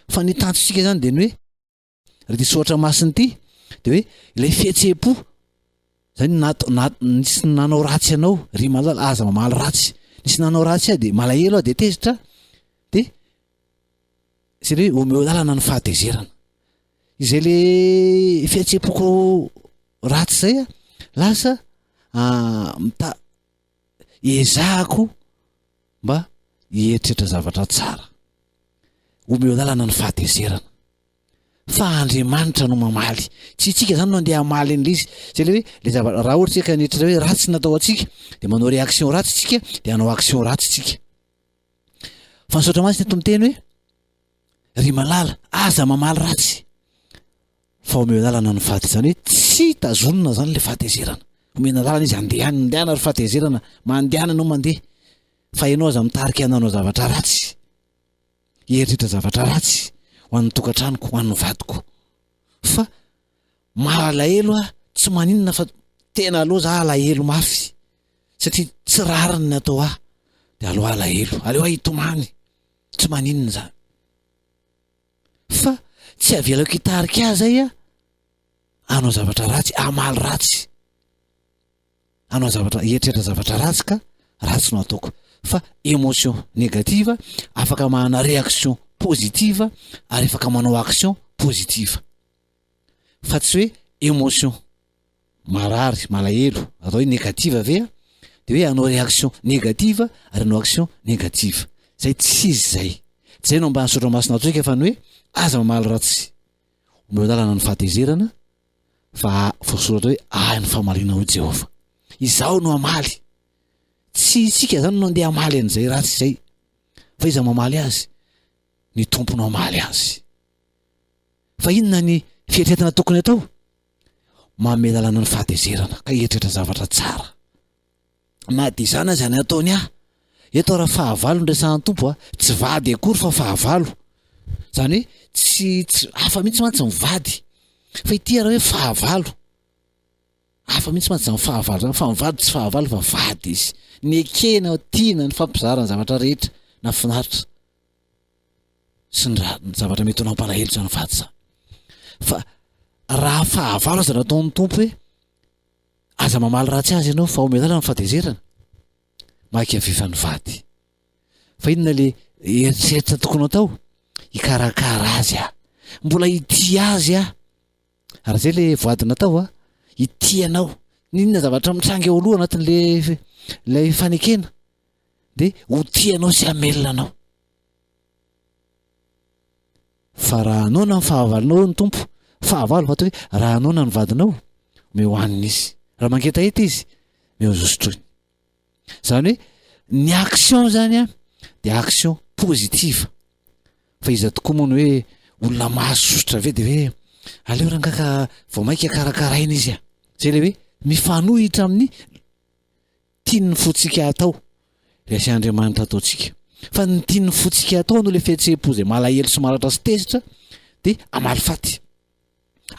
S2: Fa ny tanjontsika zany de ny hoe ry ty soratra masina ity de hoe ilay fihetseham-po zany nat-, nat-, nisy nanao ratsy anao ry malala, aza mamaly ratsy. Nisy nanao ratsy ahy de malahelo aho de tezitra de zay le hoe omeo lalana ny fahatezerana. Izay le fihetseham-poko ratsy zay a, lasa mita-, ezahako mba hieritreritra zavatra tsara. Omeo lalana ny fahatezerana. Fa Andriamanitra no mamaly. Tsy isika izany no andeha hamaly an'ilay izy. Izay ilay hoe, ilay zava-, raha ohatra isika nieritreritra hoe ratsy ny natao antsika, dia manao réaction ratsy isika, dia hanao action ratsy isika. Fa ny soratra masina eto miteny hoe, ry malala, aza mamaly ratsy, fa omeo lalana ny faty. Izany hoe tsy tazonina izany ilay fahatezerana. Omena lalana izy handeha any, mandehana ry fahatezerana, mandehana ianao mandeha. Fa ianao aza mitarika hanao zavatra ratsy. Hieritreritra zavatra ratsy ho an'ny tokantranoko, ho an'ny vadiko. Fa mahalahelo aho, tsy maninona fa tena aleo za alahelo mafy satria tsy rariny ny atao ahy, de aleo alahelo, aleo aho hitomany, tsy maninona zany. Fa tsy avelako hitarika ahy zay aho hanao zavatra ratsy, hamaly ratsy. hanao zavatra hieritreritra zavatra ratsy ka ratsy no ataoko fa émotion négative afaka manana réaction positive ary afaka manao action positive fa tsy hoe émotion marary malahelo atao hoe négative ve de hoe hanao réaction négative ary hanao action négative zay tsy izy zay tsy zay no ambany soratra masina ataontsika fa ny hoe aza mamaly ratsy omeo lalana ny fahatezerana Fa voasoratra hoe ahy ny famaliana hoy Jehovah. Izaho no hamaly. Tsy isika izany no andeha hamaly an'izay ratsy izay. Fa iza mamaly azy? Ny Tompo no hamaly azy. Fa inona ny fieritreretana tokony atao? Manome lalana ny fahatezerana ka hieritreritra zavatra tsara. Na dia izany aza ny ataony ahy. Eto raha fahavalo no resahan'ny Tompo a, tsy vady akory fa fahavalo. Izany hoe tsy tsy hafa mihitsy mantsy ny vady. Fa ity raha hoe fahavalo. Hafa mihitsy mantsy izany fahavalo izany fa ny vady tsy fahavalo fa vady izy. Nekena, tiana, nifampizara ny zavatra rehetra, nahafinaritra. Sy ny raha ny zavatra mety ho nampalahelo izany vady izany. Fa raha fahavalo aza nataon'ny Tompo hoe Aza mamaly ratsy azy ianao fa omeo lalana ny fahatezerana. Maika viva ny vady. Fa inona le eritreritra tokony atao? Hikarakara azy aho. Mbola hitia azy aho. Ary zay le voady natao a. Hitia anao. N'inona zavatra mitranga eo aloha anatin'le lay fanekena de ho tia anao sy hamelona anao. Fa raha hanoana ny fahavalonao hoy ny Tompo, fahavalo fa atao hoe raha hanoana ny vadinao, omeo hanina izy. Raha mangetaheta izy, omeo azy hosotroiny. Izany hoe ny action zany an, dia action positive. Fa iza tokoa moa no hoe olona mahasosotra ve dia hoe aleo rangahy ka vao mainka karakaraina izy a. Zay ilay hoe mifanohitra amin'ny tian'ny fontsika hatao, ilay asian'Andriamanitra ataontsika. Fa ny tian'ny fontsika hatao no ilay fihetseham-po izay malahelo sy maratra sy tezitra, dia hamaly faty.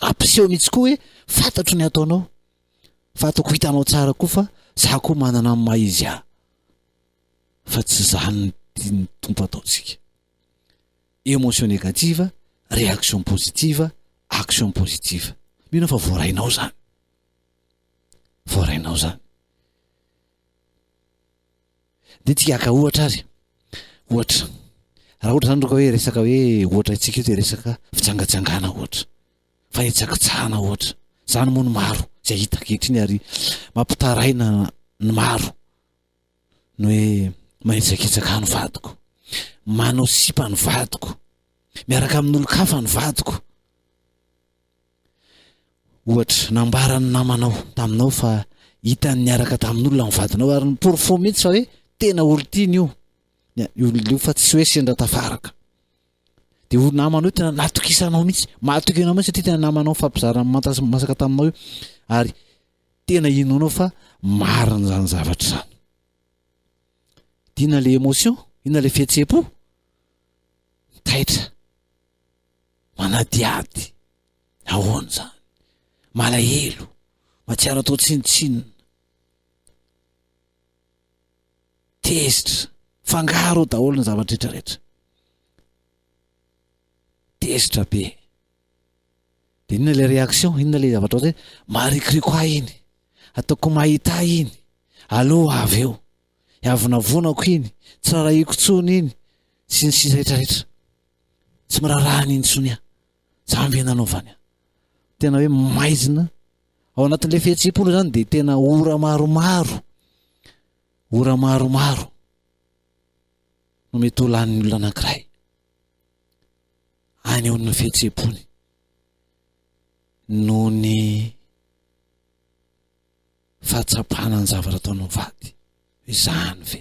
S2: Ampiseho mihitsy koa hoe fantatro ny ataonao, fa ataoko hitanao tsara koa fa za koa manana ny maha izy ahy. Fa tsy izany ny tian'ny Tompo ataontsika. Émotion négative, réaction positive, action positive. Mino aho fa voarainao izany. Voarainao zany. Dia tsika haka ohatra ary. Ohatra. Raha ohatra zany roka hoe resaka hoe ohatra itsika io dia resaka fijangajangana ohatra. Fanitsakitsahana ohatra. Zany moa no maro izay hita ankehitriny ary mampitaraina ny maro. Ny hoe manitsakitsaka ny vadiko. Manao sipa ny vadiko. Miaraka amin'olon-kafa ny vadiko. Ohatra, nambaran'ny namanao taminao fa hitany niaraka tamin'olona ny vadinao ary niporofo mihitsy fa hoe tena olon-tiany io, io olona io fa tsy hoe sendra tafaraka. Dia io namanao io tena natokisanao mihitsy, mahatoky anao mihitsy satria tena namanao nifampizara manta sy masaka taminao io ary tena inoanao fa marina izany zavatra izany. Inona ilay émotion? Inona ilay fihetseham-po? Taitra. Manadihady. Ahoana izany? Malahelo. Mahatsiaro atao tsinontsinona. Tezitra. Fangaro daholo ny zavatra rehetra rehetra. Tezitra be. Dia inona ilay réaction? Inona ilay zavatra hoe marikoriko ahy iny. Ataoko mahita ahy iny. Aleo avy eo. Iavonavonako iny. Tsy rarahiko intsony iny. Sy ny sisa rehetra rehetra. Tsy miraharaha an'iny intsony aho. Zany ve nanaovany ahy? Tena hoe maizina. Ao anatin'ilay fihetseham-po aloha zany dia tena ora maromaro, ora maromaro no mety ho lanin'ny olona anankiray any eo amin'ny fihetseham-pony. Noho ny fahatsapana ny zavatra ataon'ny vady. Izany ve?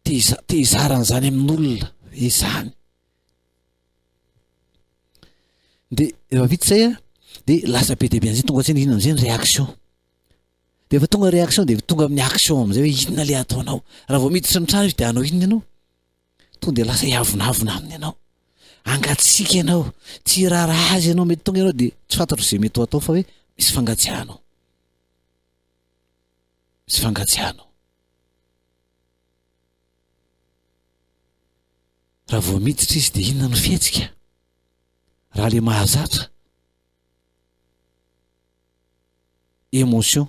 S2: Te te hizara an'izany amin'olona izany. De rehefa vita izay a, de lasa be dia be an'izay tonga an-tsaina inona amin'izay ny réaction. De efa tonga réaction de tonga amin'ny action amin'izay hoe inona le ataonao. Raha vao miditra ny trano izy de hanao inona ianao? Tonga de lasa hiavonavona aminy ianao. Hangatsiaka ianao, tsy hiraharaha azy ianao, mety tonga ianao de tsy fantatro izay mety ho atao fa hoe misy fangatsiahana ao. Misy fangatsiahana ao. Raha vao miditra izy dia inona no fihetsika? Raha le mahazatra, émotion,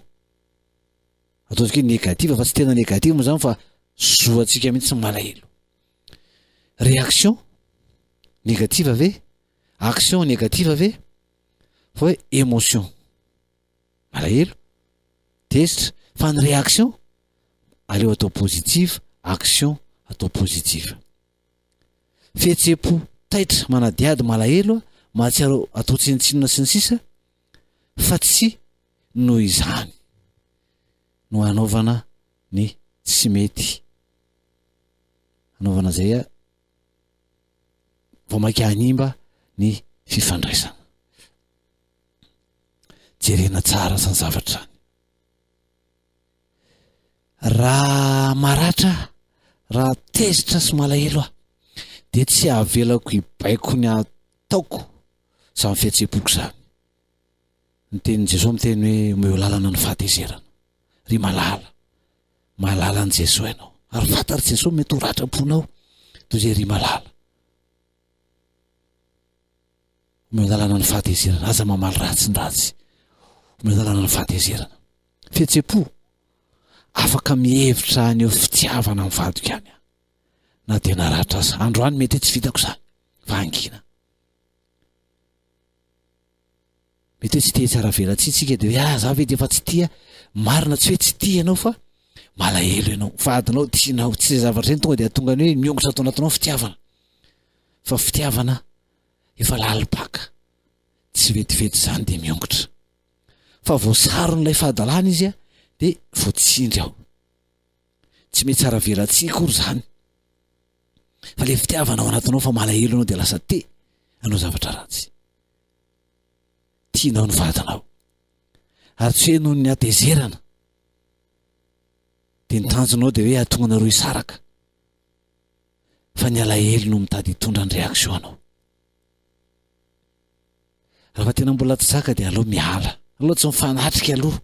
S2: ataontsika hoe négative fa tsy tena négative moa zany fa zo antsika mihitsy ny malahelo. Réaction négative ve? Action négative ve? Fa hoe émotion. Malahelo, tezitra, fa ny réaction aleo atao positive, action atao positive. Fihetseham-po taitra, manadihady, malahelo, mahatsiaro atao tsinontsinona sy ny sisa fa tsy noho izany no hanaovana ny tsy mety hanaovana izay vao mainka hanimba ny fifandraisana. Jerena tsara izany zavatra izany. Raha maratra aho, raha tezitra sy malahelo aho, dia tsy avelako hibaiko ny ataoko izany fihetseham-poko izany. Ny tenin'i Jesoa miteny hoe omeo lalana ny fahatezerana. Ry malala, mahalala an'i Jesoa ianao. Ary fantatr'i Jesoa mety ho ratram-ponao toy izay ry malala. Omeo lalana ny fahatezerana, aza mamaly ratsy ny ratsy. Omeo lalana ny fahatezerana. Fihetseham-po, afaka mihevitra haneho fitiavana amin'ny vadiko ihany aho. Na dia naratra aza. Androany mety hoe tsy vitako izany, fa hangina. Mety hoe tsy te hitsaravelatsihy tsika dia hoe ah za ve dia efa tsy tia. Marina tsy hoe tsy tia ianao fa malahelo ianao. Vadinao tianao, tsy izay zavatra izay no tonga dia hahatonga ny hoe miongotra ato anatinao ny fitiavana. Fa fitiavana efa lalim-paka, tsy vetivety izany dia miongotra. Fa voasaron'ilay fahadalana izy dia voatsindry ao. Tsy mihatsaravelatsihy akory izany. Fa ilay fitiavana ao anatinao fa malahelo ianao dia lasa te hanao zavatra ratsy. Tianao ny vadinao. Ary tsy hoe noho ny hatezerana dia ny tanjonao dia hoe hahatonga anareo hisaraka. Fa ny alahelo no mitady hitondra ny réaction anao. Raha tena mbola tsy zaka dia aleo miala. Aleo tsy mifanatrika aloha.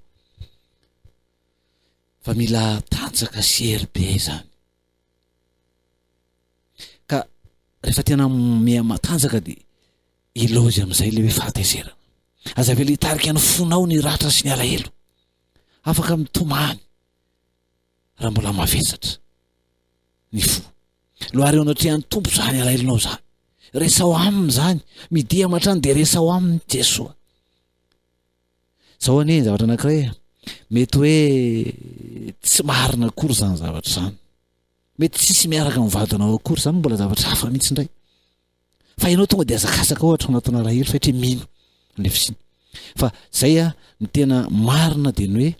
S2: Fa mila tanjaka sy hery be izany. Ka rehefa tena miha matanjaka dia ilaozy amin'izay ilay hoe fahatezerana. Aza avela hitarika ny fonao ny ratra sy ny alahelo. Afaka mitomany raha mbola mavesatra ny fo. Loary eo anatrehan'ny Tompo izany alahelonao izany. Resaho aminy izany. Midia hatrany dia resaho aminy Jesoa. Zao anie zavatra anankiray e. Mety hoe tsy marina akory izany zavatra izany. Mety tsisy miaraka amin'ny vadinao akory, izany mbola zavatra hafa mihitsy indray. Fa ianao tonga dia hazakazaka ohatra ao anatina alahelo satria mino an'ilay fisiana. Fa zay a, ny tena marina dia ny hoe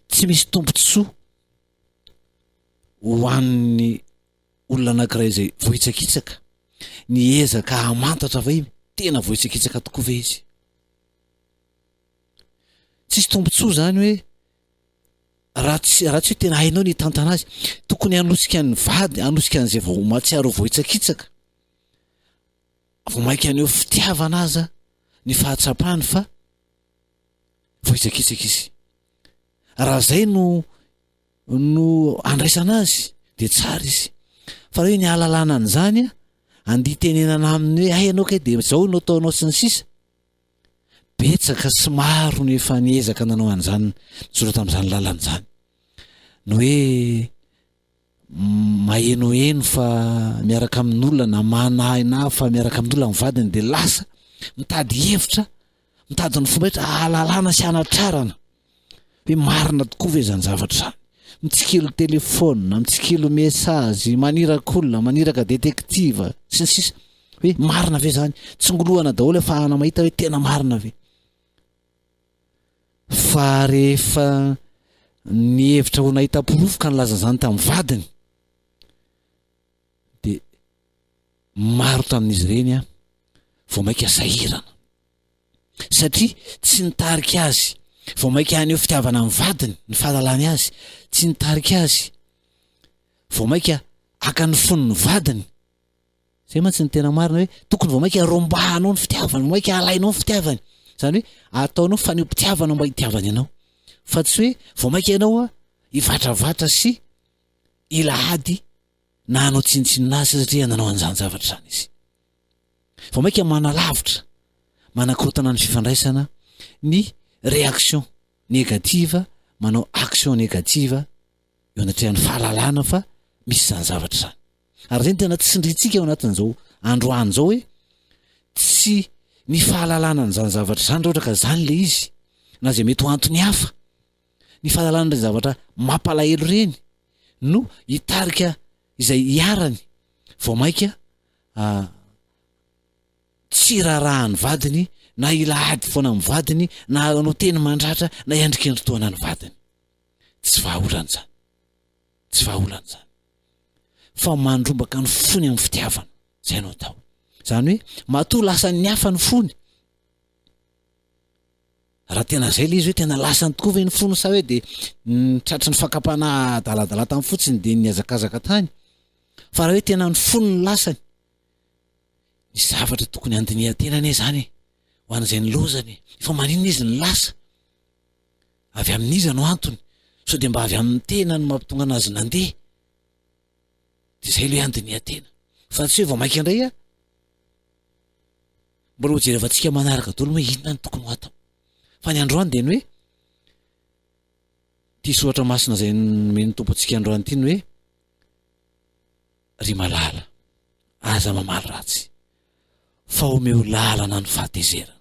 S2: tsy misy tombontsoa ho an'ny olona anankiray izay voahitsakitsaka ny ezaka hamantatra fa hoe tena voahitsakitsaka tokoa ve izy. Tsisy tombontsoa izany hoe raha tsy raha tsy hoe tena hainao ny hitantana azy. Tokony hanosika ny vady, hanosika an'izay vao mahatsiaro ho voahitsakitsaka, vao mainka haneho fitiavana aza ny fahatsapany fa voahitsakitsaka izy. Raha izay no no andraisana azy dia tsara izy. Fa raha hoe ny hahalalana an'izany andia tenenana aminy hoe hay ianao kay dia izao no ataonao sy ny sisa, betsaka sy maro no efa niezaka nanao an'izany, nijoro tamin'izany lalana izany. Ny hoe mahenoheno fa miaraka amin'olona na manahinahy fa miaraka amin'olona ny vadiny dia lasa mitady hevitra, mitady ny fomba rehetra hahalalana sy hanatrarana hoe marina tokoa ve izany zavatra izany. Mitsikilo telefaonina, mitsikilo message, maniraka olona, maniraka détective, sy ny sisa Hoe marina ve zany? Tsongolohana daholo ahafahana mahita hoe tena marina ve? Fa rehefa nihevitra ho nahita porofo ka nilaza izany tamin'ny vadiny, dia maro tamin'izy ireny an, vao mainka sahirana. Satria tsy nitarika azy, vao mainka haneho fitiavana amin'ny vadiny, ny fahalalany azy, tsy nitarika azy, vao mainka haka ny fon'ny vadiny. Zay mantsy ny tena marina hoe tokony vao mainka rombahanao ny fitiavany, vao mainka alainao ny fitiavany. Izany hoe ataonao fanehoam-pitiavana mba hitiavany anao. Fa tsy hoe vao mainka ianao hivatravatra sy hila ady na hanao tsinontsinona azy satria nanao an'izany zavatra izany izy. Vao mainka manalavitra, manakorontana ny fifandraisana ny réaction négative, manao action négative eo anatrehan'ny fahalalana fa misy izany zavatra izany. Ary izay no tena tsindrintsika ao anatin'izao androany izao hoe tsy ny fahalalana an'izany zavatra izany raha ohatra ka izany ilay izy na izay mety ho antony hafa, ny fahalalana ireny zavatra mampalahelo ireny no hitarika izay hiharany vao mainka tsy raharahan'ny vadiny na hila ady foana amin'ny vadiny na hanao teny mandratra na hiandrikendry tohana ny vadiny. Tsy vahaolana izany. Tsy vahaolana izany. Fa mandrombaka ny fony amin'ny fitiavana. Izay no atao. Izany hoe matoa lasan'ny hafa ny fony. Raha tena izay ilay izy hoe tena lasany tokoa ve ny fony sa hoe dia tratry ny fakam-panahy adaladala tany fotsiny dia nihazakazaka tany. Fa raha hoe tena ny fony no lasany, ny zavatra tokony handinihan-tena anie izany e, ho an'izay nilozany e. Fa maninona izy no lasa? Avy amin'iza no antony? Sao dia mba avy amin'ny tena no mampitonga anazy nandeha? Dia izay ilay handinihan-tena. Fa tsy hoe vao mainka indray a! Mbola ho jerevantsika manaraka daholo hoe inona no tokony ho atao. Fa ny androany dia ny hoe ity soratra masina izay nomen'ny Tompo antsika androany ity ny hoe ry malala, aza mamaly ratsy, fa omeo lalana ny fahatezerana.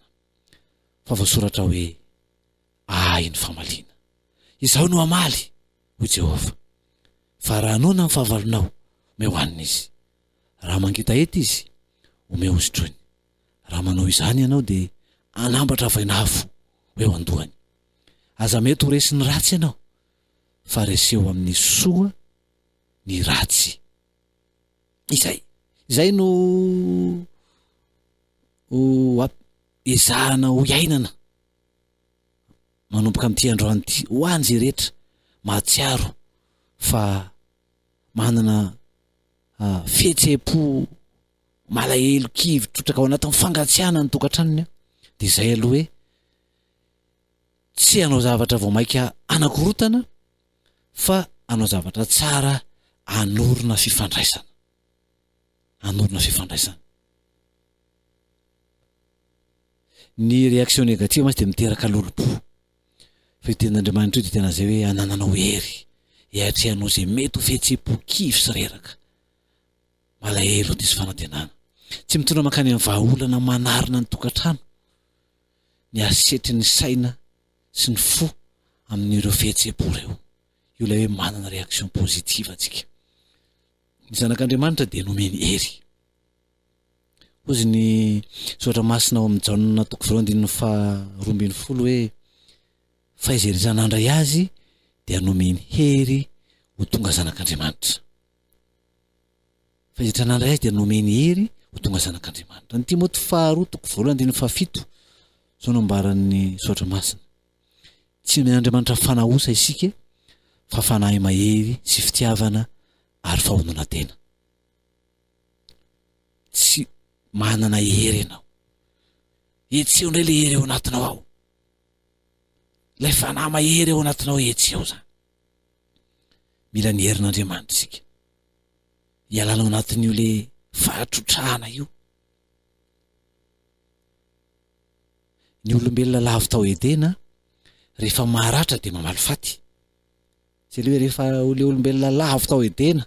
S2: Fa voasoratra hoe Ahy ny famaliana. Izaho no hamaly, hoy Jehovah. Fa raha noana ny fahavalonao, omeo hanina izy. Raha mangetaheta izy, omeo hosotroiny. Raha manao izany ianao dia hanambatra vainafo ho eo an-dohany. Aza mety ho resin'ny ratsy ianao, fa reseo amin'ny soa ny ratsy. Izay. Izay no ho ezahana ho iainana manomboka amin'ity androany ity ho an'izay rehetra mahatsiaro fa manana fihetseham-po malahelo, kivy, trotraka ao anatin'ny fangatsiahana ny tokantranony dia izay aloha hoe tsy hanao zavatra vao mainka hanakorotana fa hanao zavatra tsara hanorina fifandraisana, hanorina fifandraisana. Ny réaction négative mantsy dia miteraka lolompo. Fa io tenin'Andriamanitra io dia tena izay hoe anananao hery hiatrehanao izay mety ho fihetseham-po kivy sy reraka, malahelo, diso fanantenana. Tsy mitondra mankany amin'ny vahaolana manarina ny tokantrano ny hasetrin'ny saina sy ny fo amin'ireo fihetseham-po ireo. Io ilay hoe manana réaction positive antsika. Ny zanak'Andriamanitra dia nomeny hery. Hozy ny soratra masina ao amin'ny Jaona toko voalohany andininy faha 12 hoe fa izay rehetra nandray azy dia nomeny hery ho tonga zanak'Andriamanitra. Fa izay rehetra nandray azy dia nomeny hery ho tonga zanak'Andriamanitra. Ny Timoty faharoa toko voalohany andininy fahafito izao no ambaran'ny soratra masina. Tsy nomen'Andriamanitra fanahy osa isika fa fanahy mahery sy fitiavana ary fahononantena. Tsy manana hery ianao. Hetseho indray ilay hery ao anatinao ao. Ilay fanahy mahery ao anatinao hetseho izany. Mila ny herin'Andriamanitra isika. Hialana ao anatin'io le fahatrotrahana io. Ny olombelona lavo tao Edena, rehefa maratra dia mamaly faty. Izay le hoe rehefa le olombelona lavo tao Edena,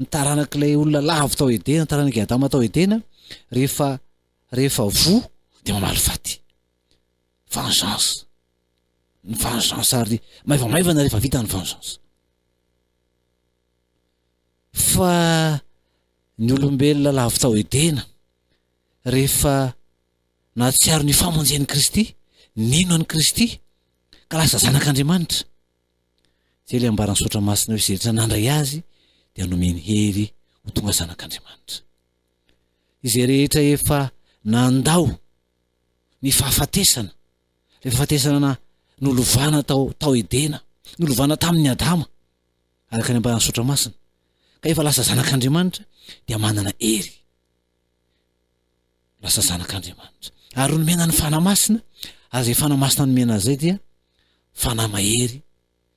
S2: ny taranak'ilay olona lavo tao Edena, taranak'i Adama tao Edena, rehefa rehefa voa dia mamaly faty. Vengeance. Ny vengeance ary maivamaivana rehefa vita ny vengeance. Fa ny olombelona lavo tao Edena, rehefa nahatsiaro ny famonjen'i Kristy, nino an'i Kristy, ka lasa zanak'Andriamanitra, izay ilay ambaran'ny Soratra Masina hoe izay rehetra nandray Azy dia nomeny hery ho tonga zanak'Andriamanitra. Izay rehetra efa nandao ny fahafatesana, ilay fahafatesana nolovana tao tao Edena, nolovana tamin'i Adama, araka ny ambaran'ny Soratra Masina, ka efa lasa zanak'Andriamanitra dia manana hery. Lasa zanak'Andriamanitra. Ary nomena ny Fanahy Masina, ary izay Fanahy Masina nomena azy izay dia Fanahy mahery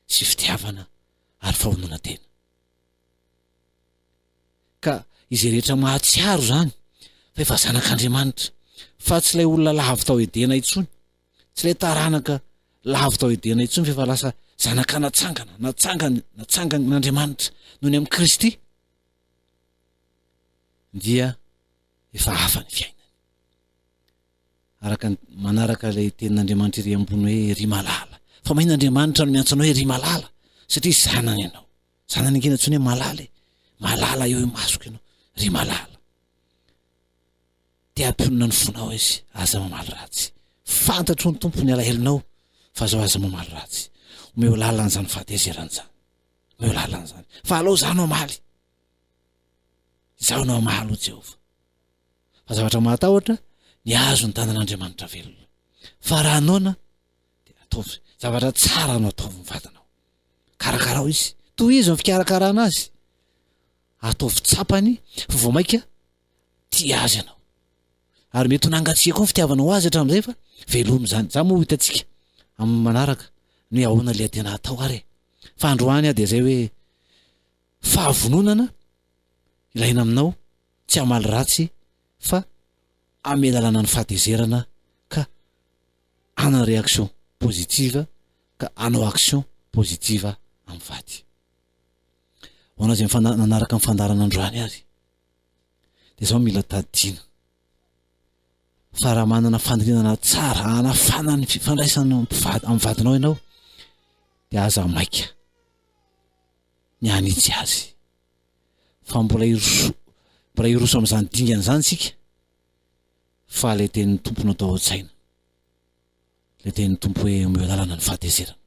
S2: sy fitiavana ary fahononan-tena. Ka izay rehetra mahatsiaro izany fa efa zanak'Andriamanitra, fa tsy ilay olona lavo tao Edena intsony, tsy ilay taranaka lavo tao Edena intsony fa efa lasa zanaka natsangana, natsangana, natsangan'Andriamanitra noho ny amin'i Kristy, dia efa hafa ny fiainany. Araka ny manaraka ilay tenin'Andriamanitra ery ambony hoe ry malala. Fa mahina Andriamanitra no miantso anao hoe ry malala satria zanany ianao. Zanany ange antsoiny hoe malala e. Malala eo imasoko ianao, ry malala. Te hampionona ny fonao izy, aza mamaly ratsy. Fantatro ny Tompo ny alahelonao fa zao aza mamaly ratsy. Omeo lalana izany fahatezerana izany. Omeo lalana izany. Fa aleo izaho no hamaly. Izaho no hamaly hoy Jehovah. Fa zavatra mahatahotra ny azo ny tanan'Andriamanitra velona. Fa raha noana dia ataovy zavatra tsara no ataovy ny vadinao. Karakarao izy. Tohizo ny fikarakarana azy. Ataovy tsapany fa vao maika tia azy ianao. Ary mety ho nangatsiaka koa ny fitiavanao azy hatramin'izay fa velomy izany. Za moa ho hitantsika amin'ny manaraka ny hoe ahoana ilay tena atao ary e. Fa androany aho dia izay hoe fahavononana ilaina aminao tsy hamaly ratsy fa hamelalana ny fahatezerana ka hanana réaction positive ka hanao action positive amin'ny vady. Ho anao izay nanaraka ny fandaharana androany ary dia izao mila tadidiana fa raha manana fandalinana tsara hanafana ny fifandraisana amin'ny vadinao ianao dia aza maika ny hanitsy azy fa mbola hiroso mbola hiroso amin'izany dingana izany isika fa ilay tenin'ny Tompo no atao ao-tsaina ilay tenin'ny Tompo hoe omeo lalana ny fahatezerana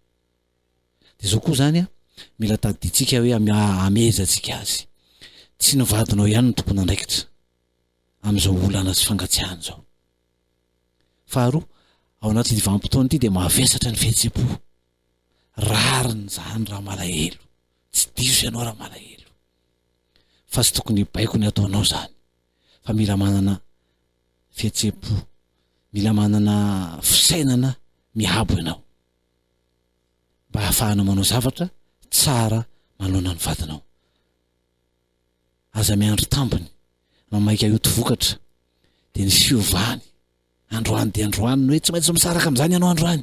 S2: dia izao koa izany a mila tadidintsika hoe amehezantsika azy tsy ny vadinao ihany no tompon'andraikitra amin'izao olana sy fangatsiahana izao faharoa ao anatin'ity vanim-potoana ity dia mavesatra ny fihetseham-po Rariny izany raha malahelo. Tsy diso ianao raha malahelo. Fa tsy tokony hibaiko ny ataonao izany. Fa mila manana fihetseham-po, mila manana fisainana miabo ianao. Mba hahafahanao manao zavatra tsara manoloana ny vadinao. Aza miandry tambiny, mamaika hioty vokatra, dia ny fiovany androany dia androany ny hoe tsy maintsy misaraka amin'izany ianao androany.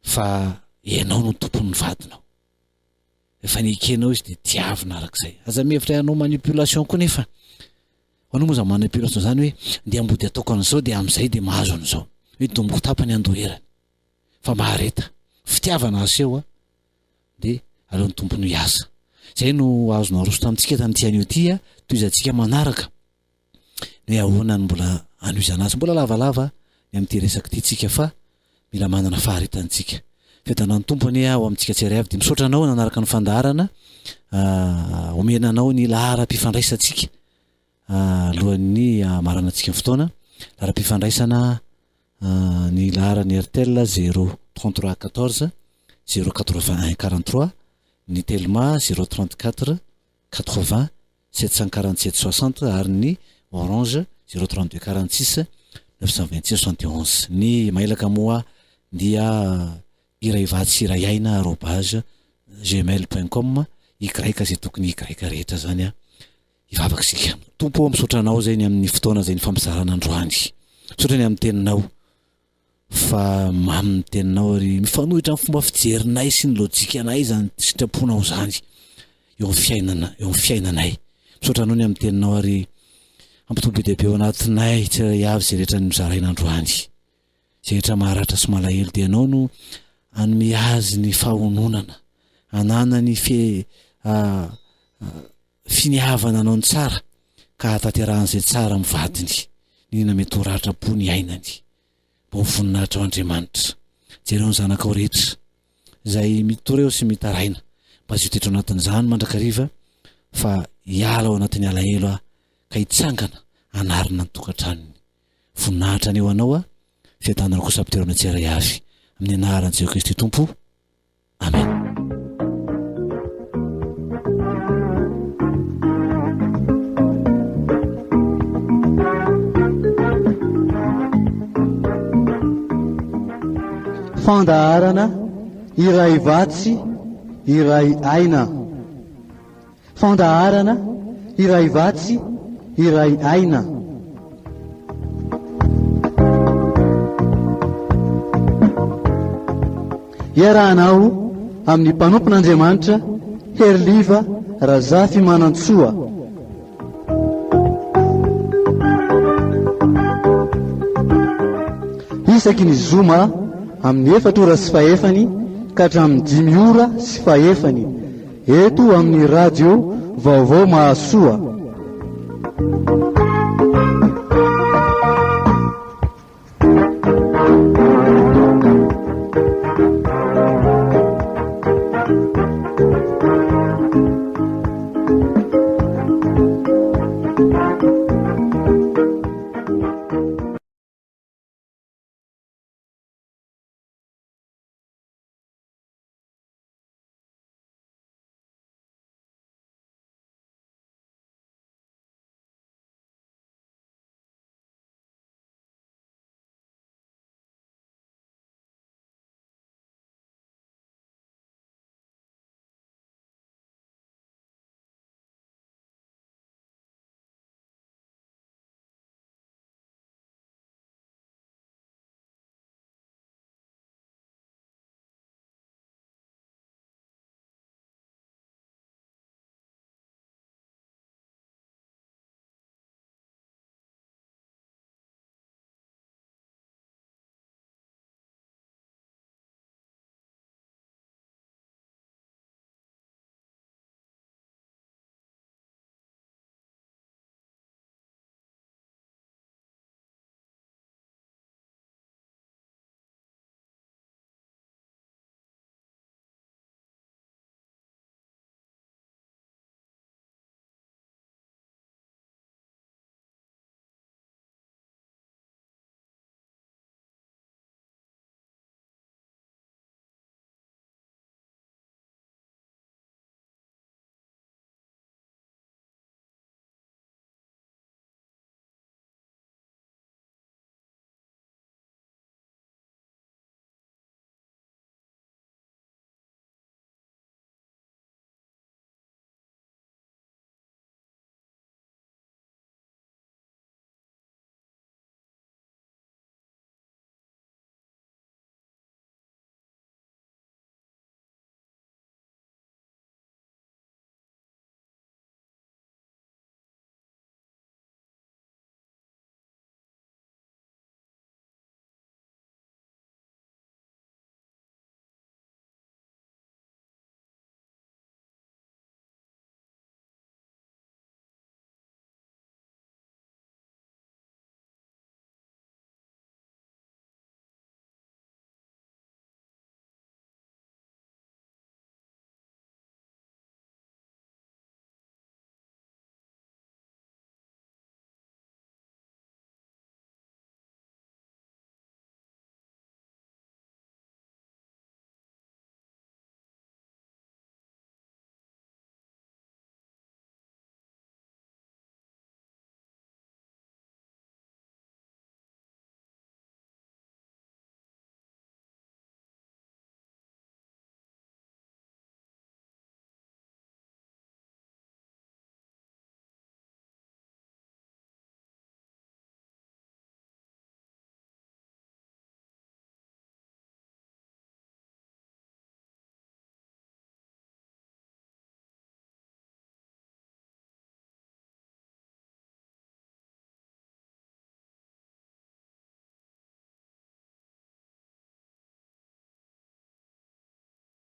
S2: Fa ianao no tompon'ny vadinao. Efa nekenao izy dia tiavina arak'izay. Aza mihevitra hanao manipulation koa nefa. Anao moa zany manipulation zany hoe ndeha ambody ataoko an'izao dia amin'izay dia mahazo an'izao. Hoe domiko tapany andoherany. Fa mahareta. Fitiavana aseho a dia aleo ny Tompo no hiasa. Izay no azo naroso tamintsika tamin'ity anio ity a, tohizantsika manaraka. ny hoe ahoana no mbola hanohizana azy. Mbola lavalava ny amin'ity resaka ity tsika fa mila manana faharetana tsika. Fiadanan'ny Tompo anie ao amintsika tsirairay avy. Dia misaotra anao nanaraka ny fandaharana. Omena anao ny laharam-pifandraisantsika alohan'ny hamaranantsika ny fotoana. Laharam-pifandraisana ny laharan'ny Airtel 0 33 14 0 81 43, ny Telma 0 34 80 747 60 ary ny Orange 0 32 46 926 71. Ny mailaka moa dia iraivatsy iraiaina arobase gmail point com, y izay tokony y rehetra zany a. Hivavaka isika. Tompo ô, misaotra Anao izay ny amin'ny fotoana izay nifampizarana androany. Misaotra ny amin'ny teninao. Fa mamy ny teninao ary mifanohitra amin'ny fomba fijerinay sy ny lojikanay izany sitraponao izany eo amin'ny fiainana, eo amin'ny fiainanay. Misaotra anao ny amin'ny teninao ary hampitombo be dia be ao anatinay tsirairay avy izay rehetra nozaraina androany. Izay rehetra maharatra sy malahelo dia ianao no hanome azy ny fahononana. hananany fe finiavana hanao ny tsara ka hahatanterahan'izay tsara amin'ny vadiny, n'inona mety ho ratram-po niainany. Mba ho voninahitra ho Andriamanitra. Jereo ny zanakao rehetra izay mitoreo sy mitaraina. Mba tsy ho tetra ao anatin'izany mandrakariva fa hiala ao anatin'ny alahelo aho ka hitsangana hanarina ny tokantranony. Voninahitra anie ho Anao aho, fiadanana kosa ampitero amin'ny tsiaray avy. Amin'ny anaran'i Jesoa Kristy Tompo. Amen.
S1: Fandaharana iray vatsy iray aina. Fandaharana iray vatsy iray aina. Iarahanao amin'ny mpanompon'Andriamanitra Heriliva Razafimanantsoa. Isaky ny zoma amin'ny efatra ora sy fahefany ka hatramin'ny dimy ora sy fahefany eto amin'ny radio Vaovao Mahasoa.